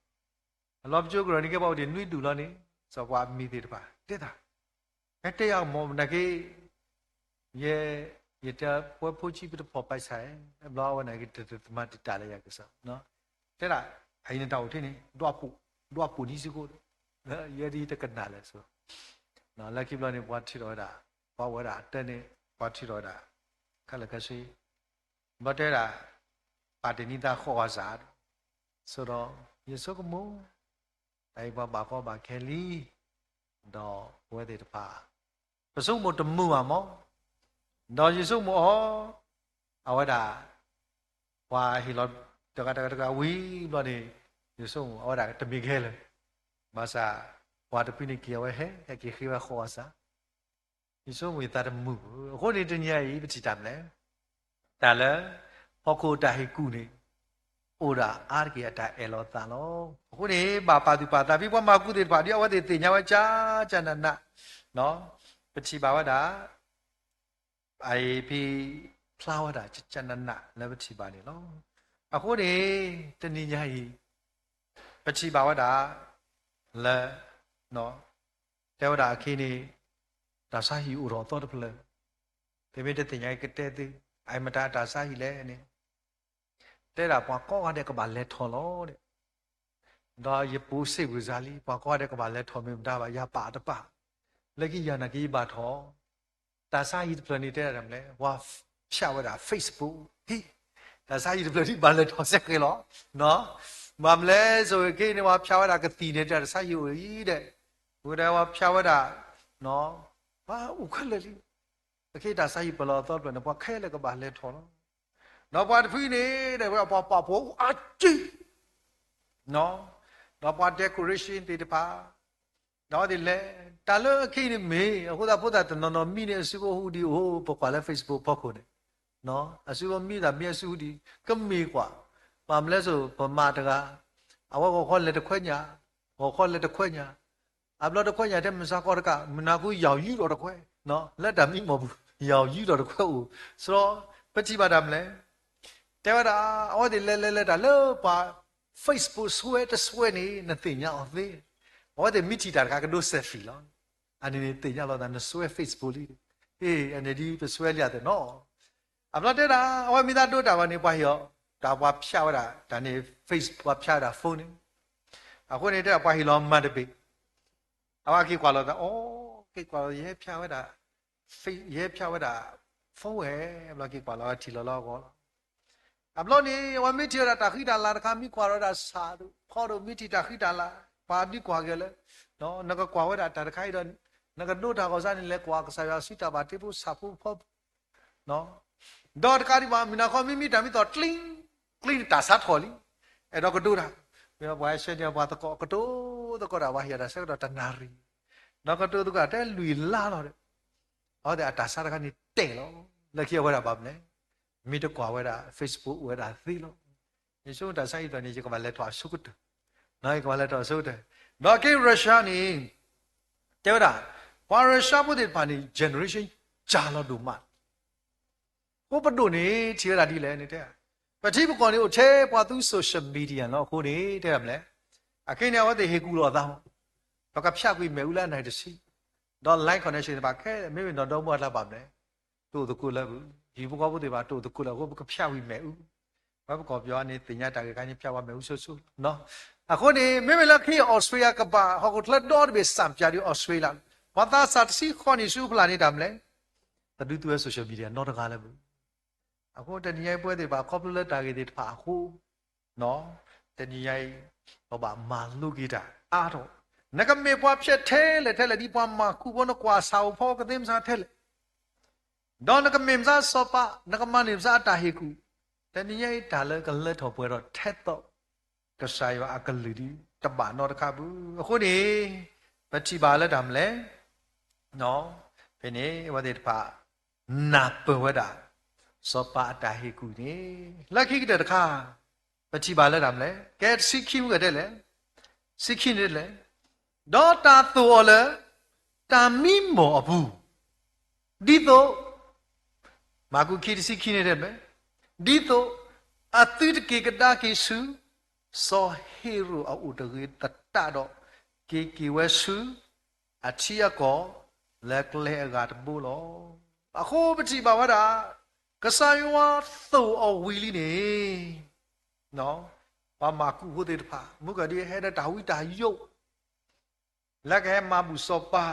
အလီၤပစိကရၢၢ်န့ၣ်ကဲပှၤအိၣ်ဒံးနွံဒူၣ်လီၤန့ၣ်, စီၤပၤအမံၤသ့ၣ်တဖၣ် တဲတၢ်, ဟဲတဲယၤကမီၤနာ်က့, ယဲ, ယတဲပှဲၤဖိဆံးပတဖီၣ်ပာ်ဆၣ်, ဘျီအဝဲနာ်က့တမၤတံာ်တာ်လၢယၤကစၢ်, တဲဒၣ်, အအံၤနတၢ်အိၣ်ထံန့ၣ်, ဒွးပိာ်နံၤစ့ၢ်ကီးဒီး, ယဲဒ်တကနၣ်လဲၣ်ဆိ, လၢခံဘျီန့ၣ် ပှၤထုးထီၣ်ဝဲဒၣ်, ပှၤအိၣ်ဝဲဒၣ်အတၢ်န့ၣ် ပှၤထုးထီၣ်ဝဲဒၣ်, ခဲလၢာ်ခဲဆ့ ဘျီတဲဒၣ်, ပာ်တ့ၢ်နံၣ်သးဃီဂီၤစး, ဆိဒီး, ယဆိကမိၣ်, တၢ်အံၤပှၤဘၣ်ကီဘၣ်ခဲလံ, ဒီးပဝဲသ့ၣ်တဖၣ်, ပဆိကမိၣ်တမုာ်ဘၣ်မး, ဒီးယဆိကမိၣ်အီၤ, အဝဲဒၣ်, ပှၤဟ့ၣ်လီၤတဂၤတဂၤတဂၤဝံၤဘျီန့ၣ်, ယဆိကမိၣ်အဝဲဒၣ်တမ့ၢ်ကဟဲလၢၤ, ဘၣ်ဆၣ်, ပှၤတဖုန့ၣ်က့ၤအဝဲဟဲ ဟဲက့ၤဃ့ဝဲဃီဂီၤစး ယဆိကမိၣ်ယသးတမုာ်ဘၣ်. အဃိန့ၣ်တနံၤအံၤ ပထံၣ်တၢ်မနုၤလဲၣ်, တၢ်လၢ ဟီၣ်ခိၣ်တၢ်ဟ့ၣ်ကူၣ်န့ၣ် အိၣ်ဒၣ်အါတက့ၢ်အတၢ်အဲၣ်လီၤသးလီၤ. အဃိန့ၣ် ဘၣ်ပာ်သူၣ်ပာ်သး ဖဲပှၤမၤကူၣ်သ့ၣ်တဖၣ် ဒ်အဝဲသ့ၣ်သ့ၣ်ညါဝဲကၢ်ကၢ်နးနး, ပထံၣ်ဘၣ်ဝဲဒၣ် အအံၤဖဲ ဖျါဝဲဒၣ်ကၢ်ကၢ်နးနးလၢပထံၣ်ဘၣ်န့ၣ်လီၤ. အဃိန့ၣ် တနံၤညါအံၤ ပထံၣ်ဘၣ်ဝဲဒၣ် လၢ တဲဝဲဒၣ်အခံန့ၣ် တၢ်ဆါဟံၣ်အိၣ်ထီၣ်အသီတဖျၢၣ်, သုမ့ၢ်တသ့ၣ်ညါအံၤကတဲသု, အမတၤတၢ်ဆါဟံၣ်လဲၣ်န့ၣ်, တဲဒၣ်ပှၤကိးဂၤဒဲးကဘၣ်လဲၤထီၣ်လီၤ. ဒီးယပိာ်စ့ၢ်ကီးစ့ၢ်လံ, ပှၤကိးဂၤဒဲးကဘၣ်လဲၤထီၣ်မ့ၢ်မတၤဘၣ်, ယၤပာ်တပာ်, လၢခံယၤနာ်က့ယဘၣ်ထီၣ်, တၢ်ဆါဟံၣ်တဖျၢၣ်န့ၣ်တဲဒၣ်မနုၤလဲၣ်, ပှၤဖၠးဝဲဒၣ် Facebook ဟံၣ်, တၢ်ဆါဟံၣ်တဖျၢၣ်န့ၣ်ဘၣ်လဲၤထီၣ်စ့ၢ်ကီးလီၤ. ဘၣ်မနုၤလဲၣ်, ဆိၣ်ဂ့ၤခဲအံၤန့ၣ် ပှၤဖၠးဝဲဒၣ်ကသံၣ်န့ၣ် တၢ်ဆါဟံၣ်အိၣ်အံၤဒီး, ဝဲဒၣ်ပှၤဖၠးဝဲဒၣ်, ပှၤအိၣ်ခဲလၢာ်လံ. အခဲအံၤတၢ်ဆါဟံၣ်ပလီၢ်အသီတဖျၢၣ်န့ၣ် ပှၤခဲလၢာ်ကဘၣ်လဲၤထီၣ်လီၤ. ဒီးပှၤတဖုန့ၣ် တဲဝဲဒၣ်ပှၤပာ်ဖှိၣ်အါကံၢ် ဒီးပှၤ decoration သ့ၣ်တဖၣ်, ဒီးအဝဲသ့ၣ်လဲၤ, တၢ်လၢအခဲအံၤန့ၣ်မ့ၢ် အဃိသတးဖိသၣ်တနီၤနီၤမံန့ၣ် အစုဖိဟူဒံးအိၣ် ပကွၢ်လၢ Facebook ဖီခိၣ်န့ၣ်, အစုဖိမံသးမ့ၢ်အစုဟူဒံး ကမ့ၢ်ကွၢ်, ဘၣ်မနုၤလဲၣ်ဆိ ပမၤတဂၤ, အဝဲဂီၤခီလဲၤတခွဲညၣ်, ဂီၤခီလဲၤတခွဲညၣ်, အဘျီတခွဲညၣ်ထဲမုၢ်ဆါခီတကး မုၢ်နၤခီယၢ်ယူၢ်ထီၣ်တခွဲ, လၢတၢ်မံမီၢ်ပူၤ ယၢ်ယူၢ်ထီၣ်တခွဲအိၣ်, စရီ ပထံၣ်ဘၣ်တၢ်မနုၤလဲၣ် တဲဝဲဒၣ် အဝဲသ့ၣ်လဲၤလဲၤလဲၤလဲၤတၢ်လၢပှၤ Facebook စွဲတစွဲန့ၣ် နသ့ၣ်ညါအီၤသ့, အဝဲသ့ၣ်မ့ၢ်ထံၣ်တၢ်တခါကဒိ selfie လီၤ. အန့ၣ်န့ၣ်သ့ၣ်ညါလီၤသး နစွဲ Facebook လံ, အ့ အန့ၣ်ဒ်ပစွဲလံအသးနီၤ. အဘျီတဲဒၣ် အဝဲမ့ၢ်သးဒိတၢ်ဘၣ်န့ၣ် ပှၤဟ့ၣ်အီၤ, တၢ်ပှၤဖၠးဝဲဒၣ် တၢ်န့ၣ် Facebook ပှၤဖၠးဝဲဒၣ် phone န့ၣ်, အဃိန့ၣ်တဲဒၣ် ပှၤဟ့ၣ်လီၤမၤတဘ့ၣ် အဝဲက့ၤကွၢ်လီၤသး အိ က့ၤကွၢ်လီၤ ယဟဲဖၠးဝဲဒၣ်, ယဟဲဖၠးဝဲဒၣ် phone ဝဲ, ဘျီက့ၤကွၢ်လီၤဝဲထံၣ်လီၤလၢအဂီၢ်လီၤ. အဘျီန့ၣ် အဝဲမ့ၢ်ထံၣ်ဝဲဒၣ်တၢ်ဃံတၢ်လၤတခါ မ့ၢ်ကွၢ်လီၤဝဲဒၣ်ဆၣ်ဒိၣ်ဖီဒိၣ် မ့ၢ်ထံၣ်တၢ်ဃံတၢ်လၤ, ပှၤဒုးကွၢ်က့ၤလၢ, နကကွၢ်ဝဲဒၣ်တၢ်တခါအံၤဒီး, နကဒိတၢ်ဂီၤစါန့ၣ် လဲၤကွၢ်ကစၢ်ယွၤစုတၢ်ဘၣ်တ့ဖိဆၣ်ဖိဖီ ဒီးတကးဒံးဘၣ် မုၢ်နၤခီမ့မ့ၢ်တၢ်မံသီၣ်ကျံ, ကျံန့ၣ်တၢ်ဆါထီၣ်လံ, အဲၣ်ဒိးကဒိတၢ်, မ့ၢ်ပှၤဆှၢန့ၢ်ပှၤသကိး ကတိၤသကိးတၢ် ပှၤဟ့ၣ်အတၢ်ဆၢကတီၢ်တနၣ်ရံၣ်, ဒီးကတိၤသကိးတဲလွံၢ်လါလီၤဒီး, အဝဲသ့ၣ်အတၢ်ဆါတခါန့ၣ်တဲာ်လီၤ, လၢခံအဝဲဒၣ်ဘၣ်မနုၤလဲၣ်, မ့ၢ်တကွၢ်ဝဲဒၣ် Facebook အိၣ်ဝဲဒၣ်သ့လီၤ. ယဆိကမိၣ်တၢ်ဆါဟံၣ်သီၣ်န့ၣ် ယကဘၣ်လဲၤထီၣ်အဆိကတၢၢ်, ယကဘၣ်လဲၤထီၣ်အဆိကတၢၢ်, ဒီးက့ Russia န့ၣ် တဲဝဲဒၣ်, ပှၤ Russia ဖိသ့ၣ်တဖၣ်န့ၣ် generation ကၢ်လီၤဒိၣ်မး အဃိပဒိၣ်န့ၣ် ထံၣ်ဝဲဒၣ်ဒ်လဲၣ်န့ၣ်တဲ, ပထံပကီၢ်န့ၣ်အိၣ်ထဲပှၤသူ social media လီၤ. အဃိန့ၣ် တဲဒၣ်မနုၤလဲၣ်, အခဲအံၤန့ၣ် အဝဲသ့ၣ်ဟ့ၣ်ကူၣ်လိာ်အသး, ပကဖၠးကွံာ်မ့ၣ်အူလၢအနံၣ်တဆံ, ဒီး line connection သ့ၣ်တဖၣ်ခဲလၢာ် မ့မ့ၢ်နီၢ်ဒီမါဝၤတဖၣ်ဘၣ်မနုၤလဲၣ်, တအိၣ်သကိးလၢၤဘၣ်, ဟံၣ်ဖိဃီဖိသ့ၣ်တဖၣ်တအိၣ်သကိးလၢၤအဃိ ပကဖၠးကွံာ်မ့ၣ်အူ, ပှၤပကီၢ်ပယီၤန့ၣ် သ့ၣ်ညါတၢ်ဂ့ၢ်ခါန့ၣ် ဖၠးဝဲမ့ၣ်အူဆိဆိလီၤ. အဃိန့ၣ် မ့မ့ၢ်လၢခံ Australia ကဘၣ်ဟီၣ်ခိၣ်ချၢဒီတဘ့ၣ် စၣ်ပၠးဒ် Australia လီၤ. ပှၤသးစၢ်တဆံဃိးနံၣ်ဆူအဖျၢၣ်န့ၣ်တၢ်မနုၤလဲၣ်, တဒုးသူဝဲ social media နီတဂၤလၢၤဘၣ်. အဃိတနံၤညါအံၤပဝဲသ့ၣ်တဖၣ် ခီဖျိလၢတၢ်ဂ့ၢ်သ့ၣ်တဖၣ်အဃိ, တနံၤညါအံၤ ပဘၣ်မၤလိက့ၤတၢ်အါထီၣ်, နကမ့ၢ်ပှၤဖျဲးထဲလဲၣ်ထဲလဲၣ် ဒ်ပှၤမၤကူၣ်ဖိ နကွၢ်ဆၣ်ဧိၤဖီဧိၤ ကသ့မဆါထဲလဲၣ်, ဒီးနကမ့ၢ်မဆါစီၤပၤ, နကမၤန့ၢ်မဆါအတၢ်ဟ့ၣ်ကူၣ်, တနံၤညါအံၤတၢ်လၢကလၢထီၣ်ပှဲၤထီၣ်ထဲသိး ကစၢ်ယွၤအကလုၢ်ဒ်တဘၣ်နီတခါပူၤ. အဃိန့ၣ် ပထံၣ်ဘၣ်လၢတၢ်မနုၤလဲၣ်, ဖဲန့ၣ် အဝဲသ့ၣ်တဖၣ် နၢ်ပၢၢ်ဝဲဒၣ် စီၤပၤအတၢ်ဟ့ၣ်ကူၣ်န့ၣ် လၢခံကတၢၢ်တခါ ပထံၣ်ဘၣ်လၢတၢ်မနုၤလဲၣ်, ကဲတဆံခံမုၢ်ကတဲလဲၣ်, ဆံခံန့ၣ်လဲၣ်, ဒီးတၢ်သိၣ်အီၤလၢ တၢ်မံမီၢ်အပူၤ, ဒ်သိး မၢ်ကူးခံတဆံခံန့ၣ်တဲမ့ၢ်, ဒ်သိး အသုတက့ၤကဒါက့ၤဆူ စီၤဟ့ရိာ်အအိၣ်တဂ့ၤသတးဒီး, က့ၤက့ၤဝဲဆူ အထံအကီၢ်လၢကျဲအဂၤတဘိလီၤ. အဃိပထံၣ်ဘၣ်ဝဲဒၣ် ကစၢ်ယွၤသိၣ်အီၤဝံၤလံန့ၣ် ပှၤမၢ်ကူးဖိသ့ၣ်တဖၣ် မုၢ်ကဒံဟဲဒီးတၢ်ဝံတၢ်ယိး လၢကဟဲမၤဘူၣ်စီၤပၤ,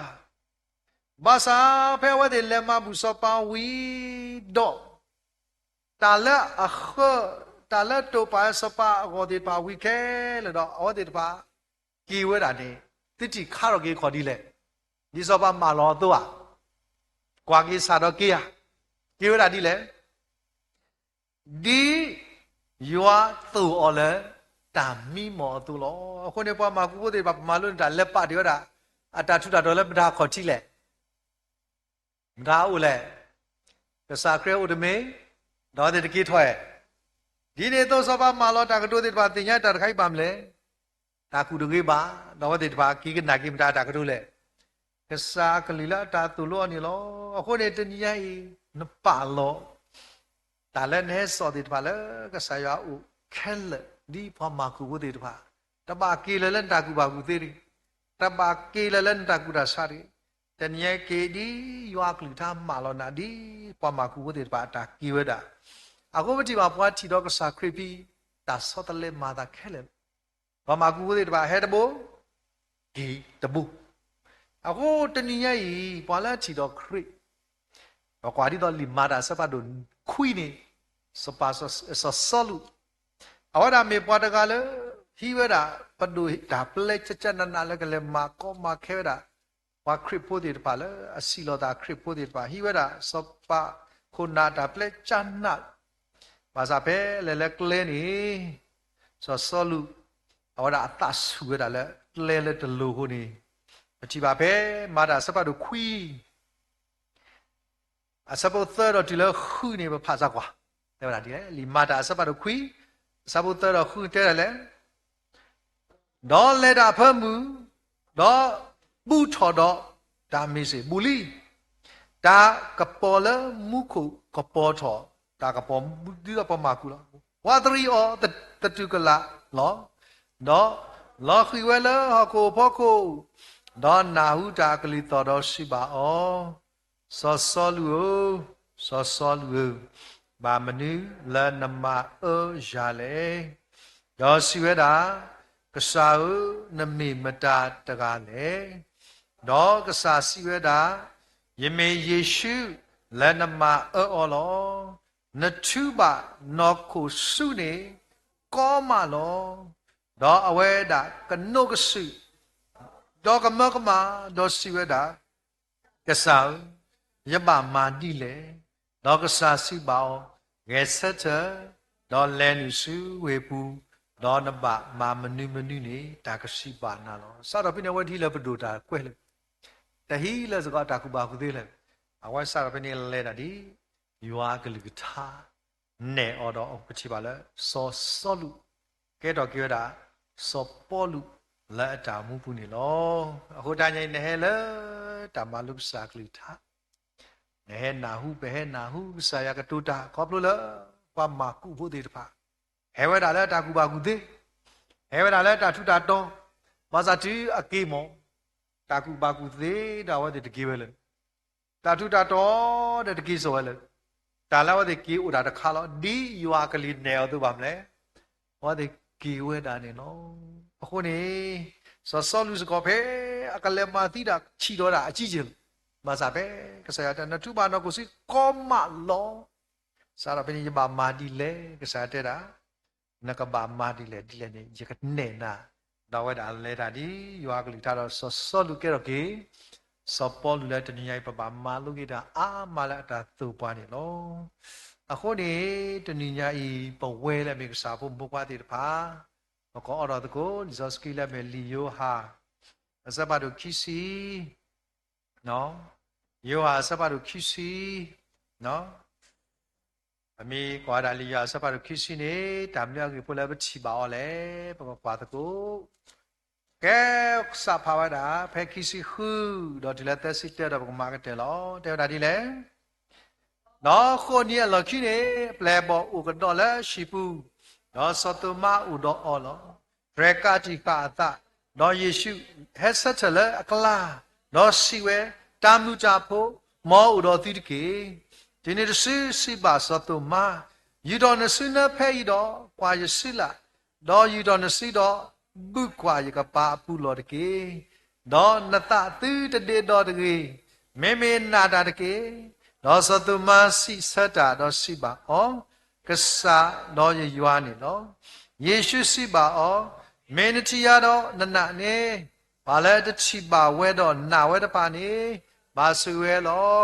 ဘၣ်ဆၣ်ဖဲအဝဲသ့ၣ်လဲၤမၤဘူၣ်စီၤပၤဝံၤဒီး, တၢ်လၢအဃၢ, တၢ်လၢတိာ်ပာ်စီၤပၤအဂီၢ်သ့ၣ်တဖၣ်ဝံၤခဲလၢာ်ဒီး အဝဲသ့ၣ်တဖၣ် က့ၤဝဲဒၣ်န့ၣ် သုထံၣ်ခါထီၣ်က့ၤခီၣ်ဒ်လဲၣ်, ဒ်စီၤပၤမၢလီၤအသိးဧါ, ကွၢ်က့ၤဆၣ်ဒီးက့ၤဧါ, က့ၤဝဲဒၣ်ဒ်လဲၣ် ဒ်ယွၤသိၣ်အီၤလၢ တၢ်မံမီၢ်အသိးလီၤ. အဃိန့ၣ် ပှၤမၢ်ကူးဖိသ့ၣ်တဖၣ် ပမၤလိန့ၢ်တၢ်လဲၤပာ်တ့ၢ်ဝဲဒၣ် အတၢ်ထူးတၢ်တီၤလၢမတၤခီၣ်ထံးလဲၣ်, မတၤအိၣ်လဲၣ်, ကစၢ်ခရံာ်အိၣ်တမ့ၢ်, ဒီးအဝဲသ့ၣ်တက့ၤထီၣ်ဧါ. ဒ်န့ၣ်အသိး စီၤပၤမၢလီၤတၢ်ကတိၤသ့ၣ်တဖၣ် သ့ၣ်ညါတၢ်တခါအံၤဘၣ်မနုၤလဲၣ်, တၢ်ကူၣ်တဂ့ၤဘၣ်, ဒီးအဝဲသ့ၣ်တဖၣ်က့ၤကနၣ်က့ၤမတၤတၢ်ကတိၤလဲၣ် ကစၢ်အကလုၢ်လၢအတၢ်သိၣ်လိအီၤန့ၣ်လီၤ. အဃိန့ၣ် တနံၤညါအံၤ နပာ်လီၤ တၢ်လၢနဟဲစိာ်သ့ၣ်တဖၣ်လၢကစၢ်ယွၤအအိၣ်ခဲလၢာ် ဒ်ပှၤမၢ်ကူးဖိသ့ၣ်တဖၣ်, တဘၣ်က့ၤလၢၤလၢနတၢ်ကူၣ်ဘၣ်ကူၣ်သ့တဂ့ၤ, တဘၣ်က့ၤလၢၤလၢနတၢ်ကူၣ်တၢ်ဆးတဂ့ၤ, တနံၤညါက့ၤဒ်ယွၤအကလုၢ်ကထါမၢလီၤနၤ ဒ်ပှၤမၢ်ကူးဖိသ့ၣ်တဖၣ်အတၢ်က့ၤဝဲဒၣ်. အဃိပထံၣ်ဘၣ်ပှၤထံၣ်ဒီးကစၢ်ခရံာ်ဖဲ တၢ်ဆီတလဲမၤအသးခဲလၢာ်လီၤ. ပှၤမၢ်ကူးဖိသ့ၣ်တဖၣ်ဟဲတဘိ က့ၤတဘိ. အဃိတနံၤညါအံၤ ပှၤလၢအထံၣ်ဒီးခရံာ်, ပကွၢ်ဒ်သိးလံာ်မၤတၢ်အဆၢဖးဒိၣ်ခွံန့ၣ်, စီၤပၤ စီၤစီလူး, အဝဲဒၣ်မ့ၢ်ပှၤတဂၤလၢ ဟံးဝဲဒၣ် ပဒိၣ်တၢ်ပျဲကကနးနးလၢကလဲၤမၤကီမၤခဲဝဲဒၣ် ပှၤခရံာ်ဖိသ့ၣ်တဖၣ်လၢအစံးလီၤသးခရံာ်ဖိသ့ၣ်တဖၣ် ဟံးဝဲဒၣ်စီၤပၤခိၣ်နၢ်တၢ်ပျဲကနး ဘၣ်ဆၣ်ဖဲလဲၤလၢကျဲန့ၣ် စီၤစီလူး အဝဲဒၣ်အသးဆူၣ်ဝဲဒၣ်လၢကျဲလၢတလိၤအဃိန့ၣ်, ပထံၣ်ဘၣ်ဖဲမၤတၢ်အဆၢဖးဒိၣ်ခွံ အဆၢဖိသၢဒီးတုၤလၢဃုန့ၣ် ပဖးစၢ်ကွၢ်, တဲဝဲဒၣ်ဒ်လဲၣ်, လံာ်မၤတၢ်အဆၢဖးဒိၣ်ခွံ အဆၢဖိသၢဒီးဃုတဲဒ်လဲၣ်, ဒီးလဲၤတၢ်အဖၢမုၢ်, ဒီးဘူးထီၣ်ဒီးတၢ်မ့ၢ်စ့ၢ် ဘူးလံ, တၢ်ကပီၤလၢမူခိၣ်ကပီၤထီၣ်, တၢ်ကပီၤဒ်သိးပှၤမၤကူးလီၤ. ပှၤသရံးအီၤသတူၢ်ကလာ်လီၤ. ဒီးလီၤဃံၤဝဲလၢဟီၣ်ခိၣ်အဖီခိၣ်, ဒီးနၢ်ဟူတၢ်အကလုၢ်သီၣ်ဒီးစံးဘၣ်အီၤ, စီၤစီလူးဧၢ, စီၤစီလူးဧၢ, ဘၣ်မနုၤလၢနမၤအၢယၤလဲၣ်. ဒီးစံးဝဲဒၣ်, ကစၢ်ဧၢ, နမ့ၢ်မတၤတဂၤလဲၣ်. ဒီးကစၢ်စံးဝဲဒၣ်, ယမ့ၢ်ယ့ၣ်ၡူးလၢနမၤအၢအီၤလီၤ. နထုးဘၣ်နီၢ်ခိၣ်ဆူန့ၣ်ကီမးလီၤ. ဒီးအဝဲဒၣ်ကနိးကစုာ်, ဒီးကမၢကမၣ်, ဒီးစံးဝဲဒၣ်, ကစၢ်ဧၢ, ယဘၣ်မၤဒ်လဲၣ်. ဒီးကစၢ်စံးဘၣ်အီၤ, ဂဲၤဆၢထၢၣ်, ဒီးလဲၤနုာ်ဆူဝ့ၢ်ပူၤ, ဒီးနဘၣ်မၤမနုၤမနုၤန့ၣ် တၢ်ကစံးဘၣ်နၤလီၤ. စးထီၣ်ဖဲန့ၣ် အဝဲတဟံးလၢပဒိၣ်တၢ်ကွဲးလၢၤ, တဟံးလၢစ့ၢ်ကီးတၢ်ကူၣ်ဘၣ်ကူၣ်သ့လၢၤ, အဝဲစးထီၣ်ဖဲန့ၣ်လဲၤဒၣ်ဒ် ယွၤအကလုၢ်ကထါ နဲၣ်အီၤဒီး ပထံၣ်ဘၣ်လၢ စီၤစီလူး ကဲထီၣ်က့ၤဝဲဒၣ် စီၤပီလူးလၢအတၢ်မူပူၤန့ၣ်လီၤ. အဃိတနံၤညါအံၤ နဟဲလၢတၢ်မၤလိကစၢ်အကလုၢ်ကထါ, နဟဲနၢ်ဟူ ပဟဲနၢ်ဟူကစၢ်ယွၤကတိၤတၢ် ခီဖျိလၢ ပှၤမၢ်ကူးဖိသ့ၣ်တဖၣ် ဟဲဝဲဒၣ်လၢတၢ်ကူၣ်ဘၣ်ကူၣ်သ့, ဟဲဝဲဒၣ်လၢတၢ်ထူးတၢ်တီၤ, ဘၣ်ဆၣ်တုၤအက့ၤမး တၢ်ကူၣ်ဘၣ်ကူၣ်သ့ဒီးအဝဲသ့ၣ်တက့ၤဝဲလၢၤ, တၢ်ထူးတၢ်တီၤဒီးတက့ၤစိာ်ဝဲလၢၤ, တၢ်လၢအဝဲသ့ၣ်က့ၤအိၣ်တၢ်တခါလီၤ. ဒ်ယွၤအကလုၢ်နဲၣ်အီၤအသိးဘၣ်မနုၤလဲၣ်, အဝဲသ့ၣ်က့ၤဝဲဒၣ်န့ၣ်လီၤ. အဃိန့ၣ် စီၤစီလူးစ့ၢ်ကီးဖဲအကလဲၤမၤသံတၢ် ထံၣ်ဒီးဒၣ်အကံၢ်ကဲလီၤ. ဘၣ်ဆၣ်ဖဲကစၢ်ယွၤတဲ နထုးဘၣ်နီၢ်ခိၣ်ဆူကီမးလီၤ. စးထီၣ်ဖဲန့ၣ် ယဘၣ်မၤဒ်လဲၣ်, ကစၢ်ယွၤတဲဒၣ် နကဘၣ်မၤဒ်လဲၣ်ဒ်လဲၣ်န့ၣ် ယကနဲၣ်နၤ ဒီးအဝဲဒၣ်လဲၤတၢ်ဒ်ယွၤအကလုၢ်ကထါဒီးစီၤစီလူးကဲထီၣ်က့ၤ စီၤပီလူးလၢတနံၤညါအံၤ ပဘၣ်မၤလိက့ၤတၢ်အါမးလၢအတၢ်သိၣ်ပှၤန့ၣ်လီၤ. အဃိန့ၣ် တနံၤညါအံၤ ပဝဲလၢအမ့ၢ်ကစၢ်ဖိမုၣ်ဖိခွါသ့ၣ်တဖၣ် ပကအိးထီၣ်သကိး လံာ်စီဆှံလၢအမ့ၢ်လံာ်ယိၤဟၣ် အဆၢဖးဒိၣ်ခံဆံ ယိၤဟၣ်အဆၢဖးဒိၣ်ခံဆံ, ပမ့ၢ်ကွၢ်ဝဲဒၣ်လံာ်ယိၤဟၣ်အဆၢဖးဒိၣ်ခံဆံန့ၣ် တၢ်မနုၤအဂ့ၢ်ဖိလၢပထံၣ်ဘၣ်အီၤလဲၣ်, ပကကွၢ်သကိး ကဲ စးဖးဝဲဒၣ် ဖဲခံဆံဃု ဒီးတုၤလၢသၢဆံတၢဒီးပကမၤကတၢၢ်လီၤ. တဲဝဲဒၣ်ဒ်လဲၣ်, ဒီးဃိးနံၤအလီၢ်ခံန့ၣ် အပျဲၢ်အဘီၣ်အိၣ်ကဒီးလၢဟံၣ်ပူၤ, ဒီးစီၤသိၤမါအိၣ်ဒီးအီၤလီၤ. ရဲၣ်ကးတံာ်ဃာ်အသး, ဒီးယ့ၣ်ၡူးဟဲဆၢထၢၣ်လၢအကျါ, ဒီးစံးဝဲ, တၢ်မုၢ်တၢ်ဖိ, မ်အအိၣ်ဒီးသုတက့ၢ်. တုၤနုၤတစုစံးဘၣ်စီၤသိၤမါ, ယူာ်ထီၣ်နစုနၢဖဲအံၤဒီးကွၢ်ယစုလာ်, ဒီးယူာ်ထီၣ်နစုဒီး ဘုၣ်ကွၢ်ယကပၤအပူၤလီၤတက့ၢ်. ဒီးနသးသုတဒ့ဒီတဂ့ၤ, မ့မ့ၢ်နာ်တၢ်တက့ၢ်. ဒီးစီၤသိၤမါစံးဆၢတၢ်ဒီးစံးဘၣ်အီၤ, ကစၢ်ဒီးယယွၤန့ၣ်လီၤ. ယ့ၣ်ၡူးစံးဘၣ်အီၤ, မ့ၢ်နထံၣ်ယၤဒီးနနာ်န့ၣ်, ပှၤလၢတထံၣ်ဘၣ်ဝဲဒီးနာ်ဝဲတဖၣ်န့ၣ် ဘၣ်ဆိၣ်ဂ့ၤဝဲလီၤ.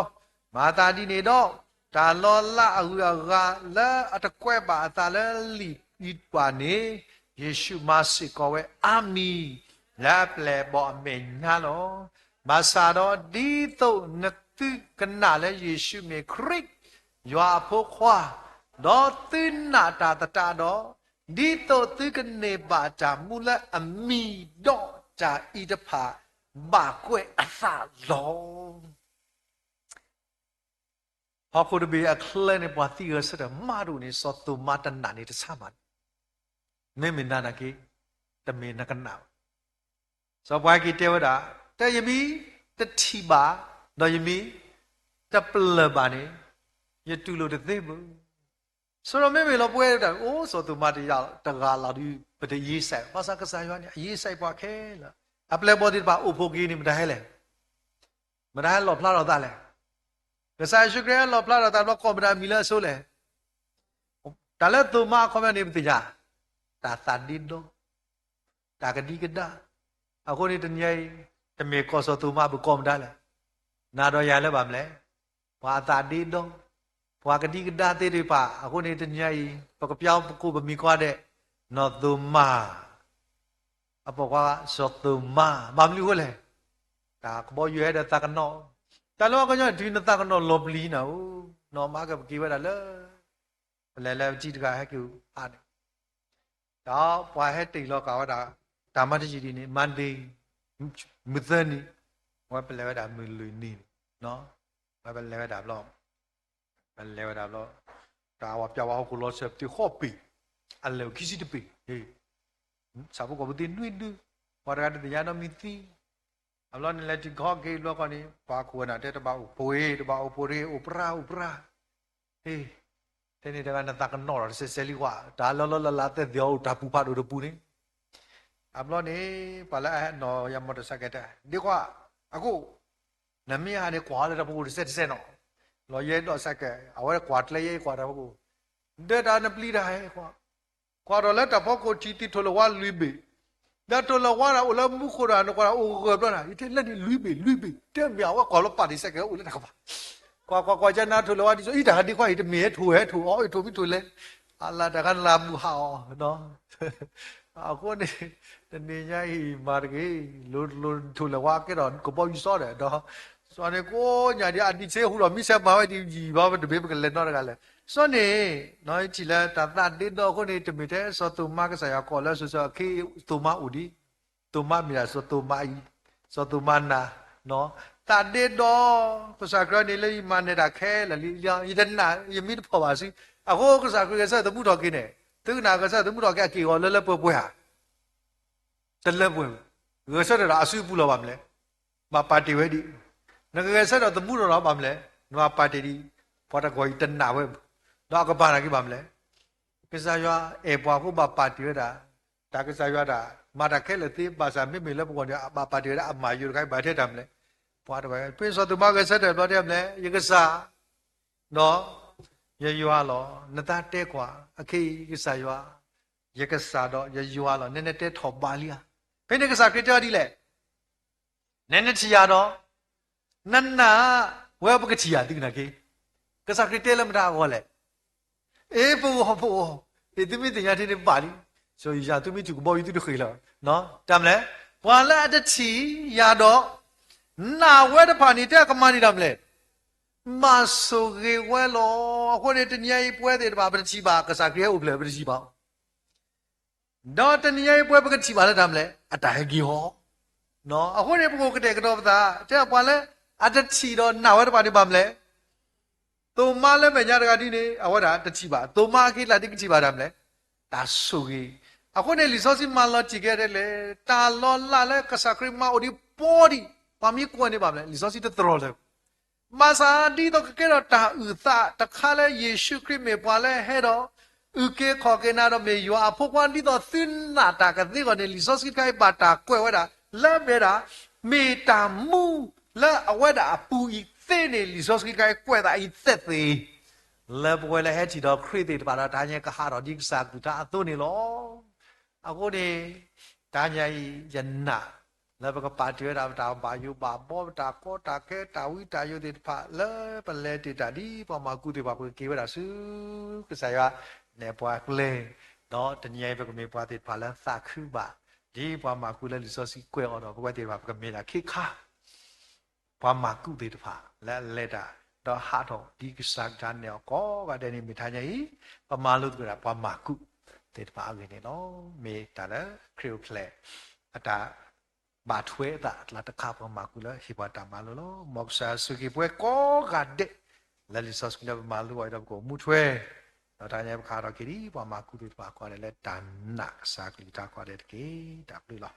မၤသးဒ်န့ၣ်ဒီး တၢ်လီၤလးအဂုၤအဂၤလၢအတကွဲးဘၣ်အသးလၢလံာ်အံၤပှၤန့ၣ်, ယ့ၣ်ၡူးမၤစ့ၢ်ကီးဝဲ အါမံၤ လၢအပျဲၢ်အဘီၣ်အမဲာ်ညါလီၤ. ဘၣ်ဆၣ်ဒီးဒ်သိးနသုကနၣ်လၢယ့ၣ်ၡူးမ့ၢ်ခရံာ် ယွၤအဖိခွါ, ဒီးသုနာ်တၢ်သတးဒီး, ဒ်သိးသုကန့ၢ်ဘၣ်တၢ်မူလၢအမံၤဒီးတၢ်အံၤတဖၣ် ဘၣ်ကွဲးအသးလီၤ. ဟီၣ်ခိၣ်တဘ့ၣ်အချၢန့ၣ် ပှၤသံဂဲၤဆၢထၢၣ်မးတအိၣ်န့ၣ် စီၤသိၤမါတနာ်န့ၣ်တဆါမး, မ့မ့ၢ်နၤနာ်က့, တမ့ၢ်နကနၣ်ဘၣ်. စီၤပှၤဟဲက့ၤတဲဝဲဒၣ်, တဲယမ့ၢ်တထံၣ်ဘၣ်, ဒီးယမ့ၢ်တပျၢၢ်ဘၣ်န့ၣ်, ယတူၢ်လိာ်တသ့ဘၣ်. ဆိဒီးမ့မ့ၢ်လီၤပှဲၤတၢ် အိၣ်စီၤသိၤမါတဂၤလီၤဒီး ပတယ့စဲး, ဘၣ်ဆၣ်ကစၢ်ယွၤန့ၣ် အယ့စဲးပှၤခဲလၢာ်, အပျဲၢ်အဘီၣ်သ့ၣ်တဖၣ်အိၣ်ဖှိၣ်က့ၤန့ၣ် မတၤဟဲလဲၣ်, မတၤဟဲလီၣ်ဖျါထီၣ်သးလဲၣ်. ကစၢ်ယ့ၣ်ၡူးခရံာ်ဟဲလီၣ်ဖျါထီၣ်သးဘျီ ကိးမတၤမံၤလၢအဆိလဲၣ်. တၢ်လၢသိၤမါအခီပညီန့ၣ် ပသ့ၣ်ညါ, တၢ်သးဒ့ဒီ, တၢ်ကဒံကဒါ. အဃိန့ၣ်တနံၤအံၤ တမ့ၢ်ကိးစီၤသိၤမါ ပကိးမတၤလဲၣ်. နၤဒီးယၤလၢဘၣ်မနုၤလဲၣ်, ပှၤအသးဒ့ဒီ, ပှၤကဒံကဒါသ့ၣ်တဖၣ်. အဃိန့ၣ်တနံၤအံၤ ပကပျၢ်ပကိးပမံၤကိးဂၤဒဲး, နီၢ်သိၤမါ, အပိာ်ခွါစီၤသိၤမါ, ဘၣ်မနုၤအဃိလဲၣ်. တၢ်ကဘီယူၤဟဲဒီးသးကနီၣ်, တၢ်လၢပှၤကညီန့ၣ် တုၤနသးကနီၣ်လီၤပျံၤနၤဧၢ, နီၢ်မါကပက့ၤဝဲဒၣ်လၢ ပလဲၤလၢပထံတဂၤဟဲက့ၤအါန့ၣ်, ဒီးပှၤဟဲတ့ၢ်လီၤကးဝဲဒၣ် တၢ်မၤတယံာ်ဒ်န့ၣ် Monday, မုၢ်သၢနံၤ, ဝဲပလဲၤဝဲဒၣ်မုၢ်လွံၢ်နံၤန့ၣ်, ဝဲပလဲၤဝဲဒၣ်ဘျီ, ပလဲၤဝဲဒၣ်ဘျီ, တၢ်ဝဲပျၢ်ဝဲဟီၣ်ခိၣ်လီၤဆၢပတ့ၢ်ဃီပ့ၤ, အလဲၤခံဆံတပ့ၤ, ဆၣ်ဖိကီၢ်ဖိသ့ၣ်နွံဒု, ပှၤတဂၤတသ့ၣ်ညါနီတမံၤသံ အဘျီန့ၣ်လဲၤတုၤခီက့ၤဘျီဃီန့ၣ် ပှၤခိၣ်ဝဲနၤတဲတဘၣ်အိၣ်ပှ့ၤ တဘၣ်အိၣ်ပှ့ၤတဂ့ၤ အိၣ်ပြါအိၣ်ပြါ, ဟ့, ထဲန့ၣ်တဂၤနသးကနီၣ်ဒီးတစဲးစဲးလံကွၢ် တၢ်လၢလၢလၢလၢသ့ၣ်သ့ၣ်အီၤအိၣ်တၢ်ပူၤဖးဒိၣ်တပူၤန့ၣ်, အဘျီန့ၣ် ပှၤလၢအနီၢ်ယၤမီၢ်တၢ်ဆါကဲတဲ ဒ့ခွါ, အခိၣ်, နမ့ၢ်ဟးန့ၣ်ကွၢ်လၢတၢ်ဖီခိၣ်တစဲးတစဲးနီၤ, လီၤယဲဒီးဆါကဲ အဝဲကွၢ်ကျဲယဲကွၢ်တၢ်ဖီခိၣ်, ဒၢတၢ်နပျံၤတၢ်ဟဲကွၢ် ကွၢ်ဒီးလၢတၢ်ဖီခိၣ်ထံးသ့ၣ်ထိၣ်လၢဝါလွံၢ်ဘ့ၣ်, ဒီးထိၣ်လၢဝါဒၣ်အိၣ်လၢမူခိၣ်ဒီးနကွၢ်ဒၣ်အိၣ်ဂၢၢ်ဘျီနၤ ယတဲလၢန့ၣ်လွံၢ်ဘ့ၣ်လွံၢ်ဘ့ၣ် တဲမ့ၢ်အဝဲကွၢ်လီၤပာ်ဒံးစဲးကဲအိၣ်လၢတၢ်ကပၤ, ကွၢ်ကွၢ်ကွၢ်ကနၤထိၣ်လၢဝါဒ်သိး အံၤတၢ်ဟးဒ့ခွါအံၤတမ့ၢ်ဟဲထိၣ်ဟဲထိၣ်အီၤ အံၤထိၣ်မ့ၢ်ထိၣ်လဲၣ်, အလၢတၢ်ခါနလၢမူဟးအီၤ, အဃိန့ၣ် တနံၤညါအံၤမၤတဂ့ၤ, လိၤလိၤထိၣ်လၢဝါကဲဒီးကဘီယူၤစီဒီး ဒီး စီၤန့ၣ်ကိးညါဒ်အဒံးဆ့ဟူဒီးမံဆဲးမၤဝဲဒ်ယံာ်ဘၣ် ပတဘ့ၣ်ပကလဲၤနီတဂၤလဲၣ်. စီၤန့ၣ် နီၢ်ယထံၣ်လၢတၢ်သးဒ့ဒီအဃိန့ၣ် တမ့ၢ်ထဲစီၤသိၤမါကစၢ်ယွၤကိးလၢစိၤစိၤအခံ သိၤမါအိၣ်ဒံး, သိၤမါမ့ၢ်ဒၣ်စီၤသိၤမါအံၤ, စီၤသိၤမါနၤ, သးဒ့ဒီ, ကစၢ်ခရံာ်န့ၣ်လၢယမၤနၢၤတၢ်ခဲလၢာ်လံ, ယတနာ် ယမံတဖီၣ်ဘၣ်စု, အဃိကစၢ်ခရံာ်ဂဲၤဆၢထၢၣ်သမူထီၣ်က့ၤန့ၣ်, သုကနၣ်ဂဲၤဆၢထၢၣ်သမူထီၣ်က့ၤအက့ၢ်အဂီၤလၢလၢပှဲၤပှဲၤဧါ တလၢပှဲၤ, ဂဲၤဆၢထၢၣ်ဒီးအစုပူၤလီၤဘၣ်မလဲၣ်, ဘၣ်ပာ်တ့ၢ်ဝဲဒံး, နကဂဲၤဆၢထၢၣ်သမူထီၣ်ဒီးဘၣ်မလဲၣ်, နဘၣ်ပာ်တ့ၢ်ဒံး, ပှၤတဂီၤအံၤတနာ်ဝဲ, ဒီးအကပၤနာ်က့ဘၣ်မလဲၣ်, ကစၢ်ယွၤအဲၣ်ပှၤအဃိဘၣ်ပာ်တ့ၢ်ဝဲဒၣ်, တၢ်ကစၢ်ယွၤတၢ်, မၤတၢ်ခဲလၢာ်သ့ ဘၣ်ဆၣ်မ့မ့ၢ်လၢပဂီၢ်န့ၣ် ဘၣ်ပာ်တ့ၢ်ဝဲဒၣ်အမၤယိၤတခါအံၤဘၣ်ထဲတၢ်မလဲၣ်, ပှၤတဝဲ, ဖဲစီၤသိၤမါဂဲၤဆၢထၢၣ်ဘျီတဲမလဲၣ်, ယကစၢ် ဒီးယယွၤလီၤ. နသးတဲကွၢ်, အခဲအံၤကစၢ်ယွၤ, ယကစၢ်ဒီးယယွၤလီၤ. နနတဲထီၣ်ဘးလံဧါ. ဖဲန့ၣ်ကစၢ်ခရံာ်တဲအီၤဒ်လဲၣ်, နနထံၣ်ယၤဒီး နနာ်ဝဲပကထံၣ်ယၤ သုကနၣ်က့ၤ, ကစၢ်ခရံာ်တဲလၢမတၤအဂီၢ်လဲၣ်. အ့ ပဂီၢ် ပဂီၢ်, အ့ သုမ့ၢ်သ့ၣ်ညါထဲန့ၣ်ဘၣ်လံ, ယၤသုမ့ၢ်ထံၣ်ကဘီယူၤသုတဃ့ၢ်လၢၤ, တၢ်မနုၤလဲၣ်, ပှၤလၢအတထံၣ်ယၤဒီး နာ်ဝဲတဖၣ်န့ၣ် တဲကမၤန့ၢ်တၢ်မနုၤလဲၣ်, မၤဆိၣ်ဂ့ၤဝဲလီၤ. အဃိန့ၣ် တနံၤညါအံၤပဝဲသ့ၣ်တဖၣ် ပတထံၣ်ဘၣ်ကစၢ်ခရံာ်ဟဲအိၣ်ဖျဲၣ် ပတထံၣ်ဘၣ် ဒီးတနံၤညါအံၤပဝဲပကထံၣ်ဘၣ်လၢ တၢ်မနုၤလဲၣ်, အတၢ်ဟဲက့ၤဟီ. အဃိန့ၣ် ပကအိၣ်ကတဲာ်ကတီၤပသး တဲပှၤလၢအတထံၣ်ဒီးနာ်ဝဲတဖၣ်န့ၣ် ဘၣ်မနုၤလဲၣ်. သိၤမါလၢမဲာ်ညါတဂၤဒ်န့ၣ် အဝဲဒၣ်တထံၣ်ဘၣ်. သိၤမါအခံလၢဒ်ကထံၣ်ဘၣ်တၢ်မနုၤလဲၣ်, တၢ်ဆိၣ်ဂ့ၤ. အဃိန့ၣ် လံာ်စီဆှံမၤလီၤတံၢ်က့ၤဒ်လဲၣ်, တၢ်လီၤလးလၢကစၢ်ခရံာ်မၤအိၣ်ဒံးပီဒံး ပှၤမ့ၢ်ကွၢ်န့ၣ် ဘၣ်မနုၤလဲၣ်, လံာ်စီဆှံတသရီာ်လၢ ဘၣ်ဆၣ်ဒ်သိးကကဲထီၣ်တၢ်အုၣ်သးတခါလၢ ယ့ၣ်ၡူးခရံာ်မ့ၢ်ပှၤလၢဟဲဒီး အုၣ်က့ၤခီၣ်က့ၤနၤဒီး မ့ၢ်ယွၤအဖိခွါ ဒ်သိးသုနာ်တၢ်ကသ့အဂီၢ်န့ၣ် လံာ်စီဆှံတခါအံၤဘၣ်တၢ်ကွဲးဝဲဒၣ် လၢမ့ၢ်ဒၣ် မ့ၢ်တၢ်မူလၢအဝဲဒၣ်အပူၤအံၤသ့န့ၣ် လံာ်စီဆှံတခါအံၤကွဲးသးအံၤသ့ၣ်သ့ၣ် လၢပဝဲလၢဟဲထံၣ်ဒီးခရံာ်သ့ၣ်တဖၣ်ဒီး တၢ်ညါကဟးထီၣ်ဒ်ကစၢ်အကလုၢ်ကထါအသိးန့ၣ်လီၤ. အဃိန့ၣ် တၢ်ညါအံၤ ယနာ် လၢပကပာ်တ့ၢ်ဝဲဒၣ်ပတၢ်ဘၣ်ယိၣ်ဘၣ်ဘီ ပတၢ်ကီတၢ်ခဲ တၢ်ဝံတၢ်ယိာ်သ့ၣ်တဖၣ် လၢပလဲၤတ့ၢ်တၢ်ဒ်ပှၤမၤကူသ့ၣ်တဖၣ် ပကက့ၤဝဲဒၣ်ဆူကစၢ်ယွၤနဲၣ်ပှၤကျဲ, ဒီးတနံၤညါအံၤ ပကမ့ၢ်ပှၤသ့ၣ်တဖၣ်လၢသးခုဘၣ် ဒ်ပှၤမၤကူလၢလံာ်စီဆှံကွဲးအီၤဒီး ပဝဲသ့ၣ်တဖၣ် ပကမ့ၢ်ဒၣ်ခ့ခါ ပှၤမၤကူသ့ၣ်တဖၣ်လၢအလဲၤတၢ် ဒီးဟးထီၣ်ဒ်ကစၢ်ကလုၢ်ကထါနဲၣ်အီၤကိးဂၤဒဲးန့ၣ် မ့ၢ်တၢ်ညါအံၤ ပမၤလိသကိးဒၣ်ပှၤမၤကူသ့ၣ်တဖၣ်အဂ့ၢ်န့ၣ်လီၤ. မ့ၢ်တၢ်လၢခရံာ်အိၣ်ဖျဲၣ် အတၢ်ဘၣ်ထွဲအသးအကျါတခါ ပှၤမၤကူလၢဟ့ၣ်ပှၤတၢ်မၤလိလီၤ. မ်ကစၢ်ယွၤဆိၣ်ဂ့ၤပှၤကိးဂၤဒဲး လၢလံာ်စီဆှံလၢပမၤလိအီၤဒီး ပကအိၣ်မူထွဲ ဒီးတၢ်ညါပကဟးထီၣ်က့ၤဒ်ပှၤမၤကူသ့ၣ်တဖၣ်ကိးဂၤဒဲး လၢတၢ်နာ်ကစၢ်ကလုၢ်ကထါကိးဂၤဒဲးတက့ၢ်. တၢ်ဘျုးလီၤ.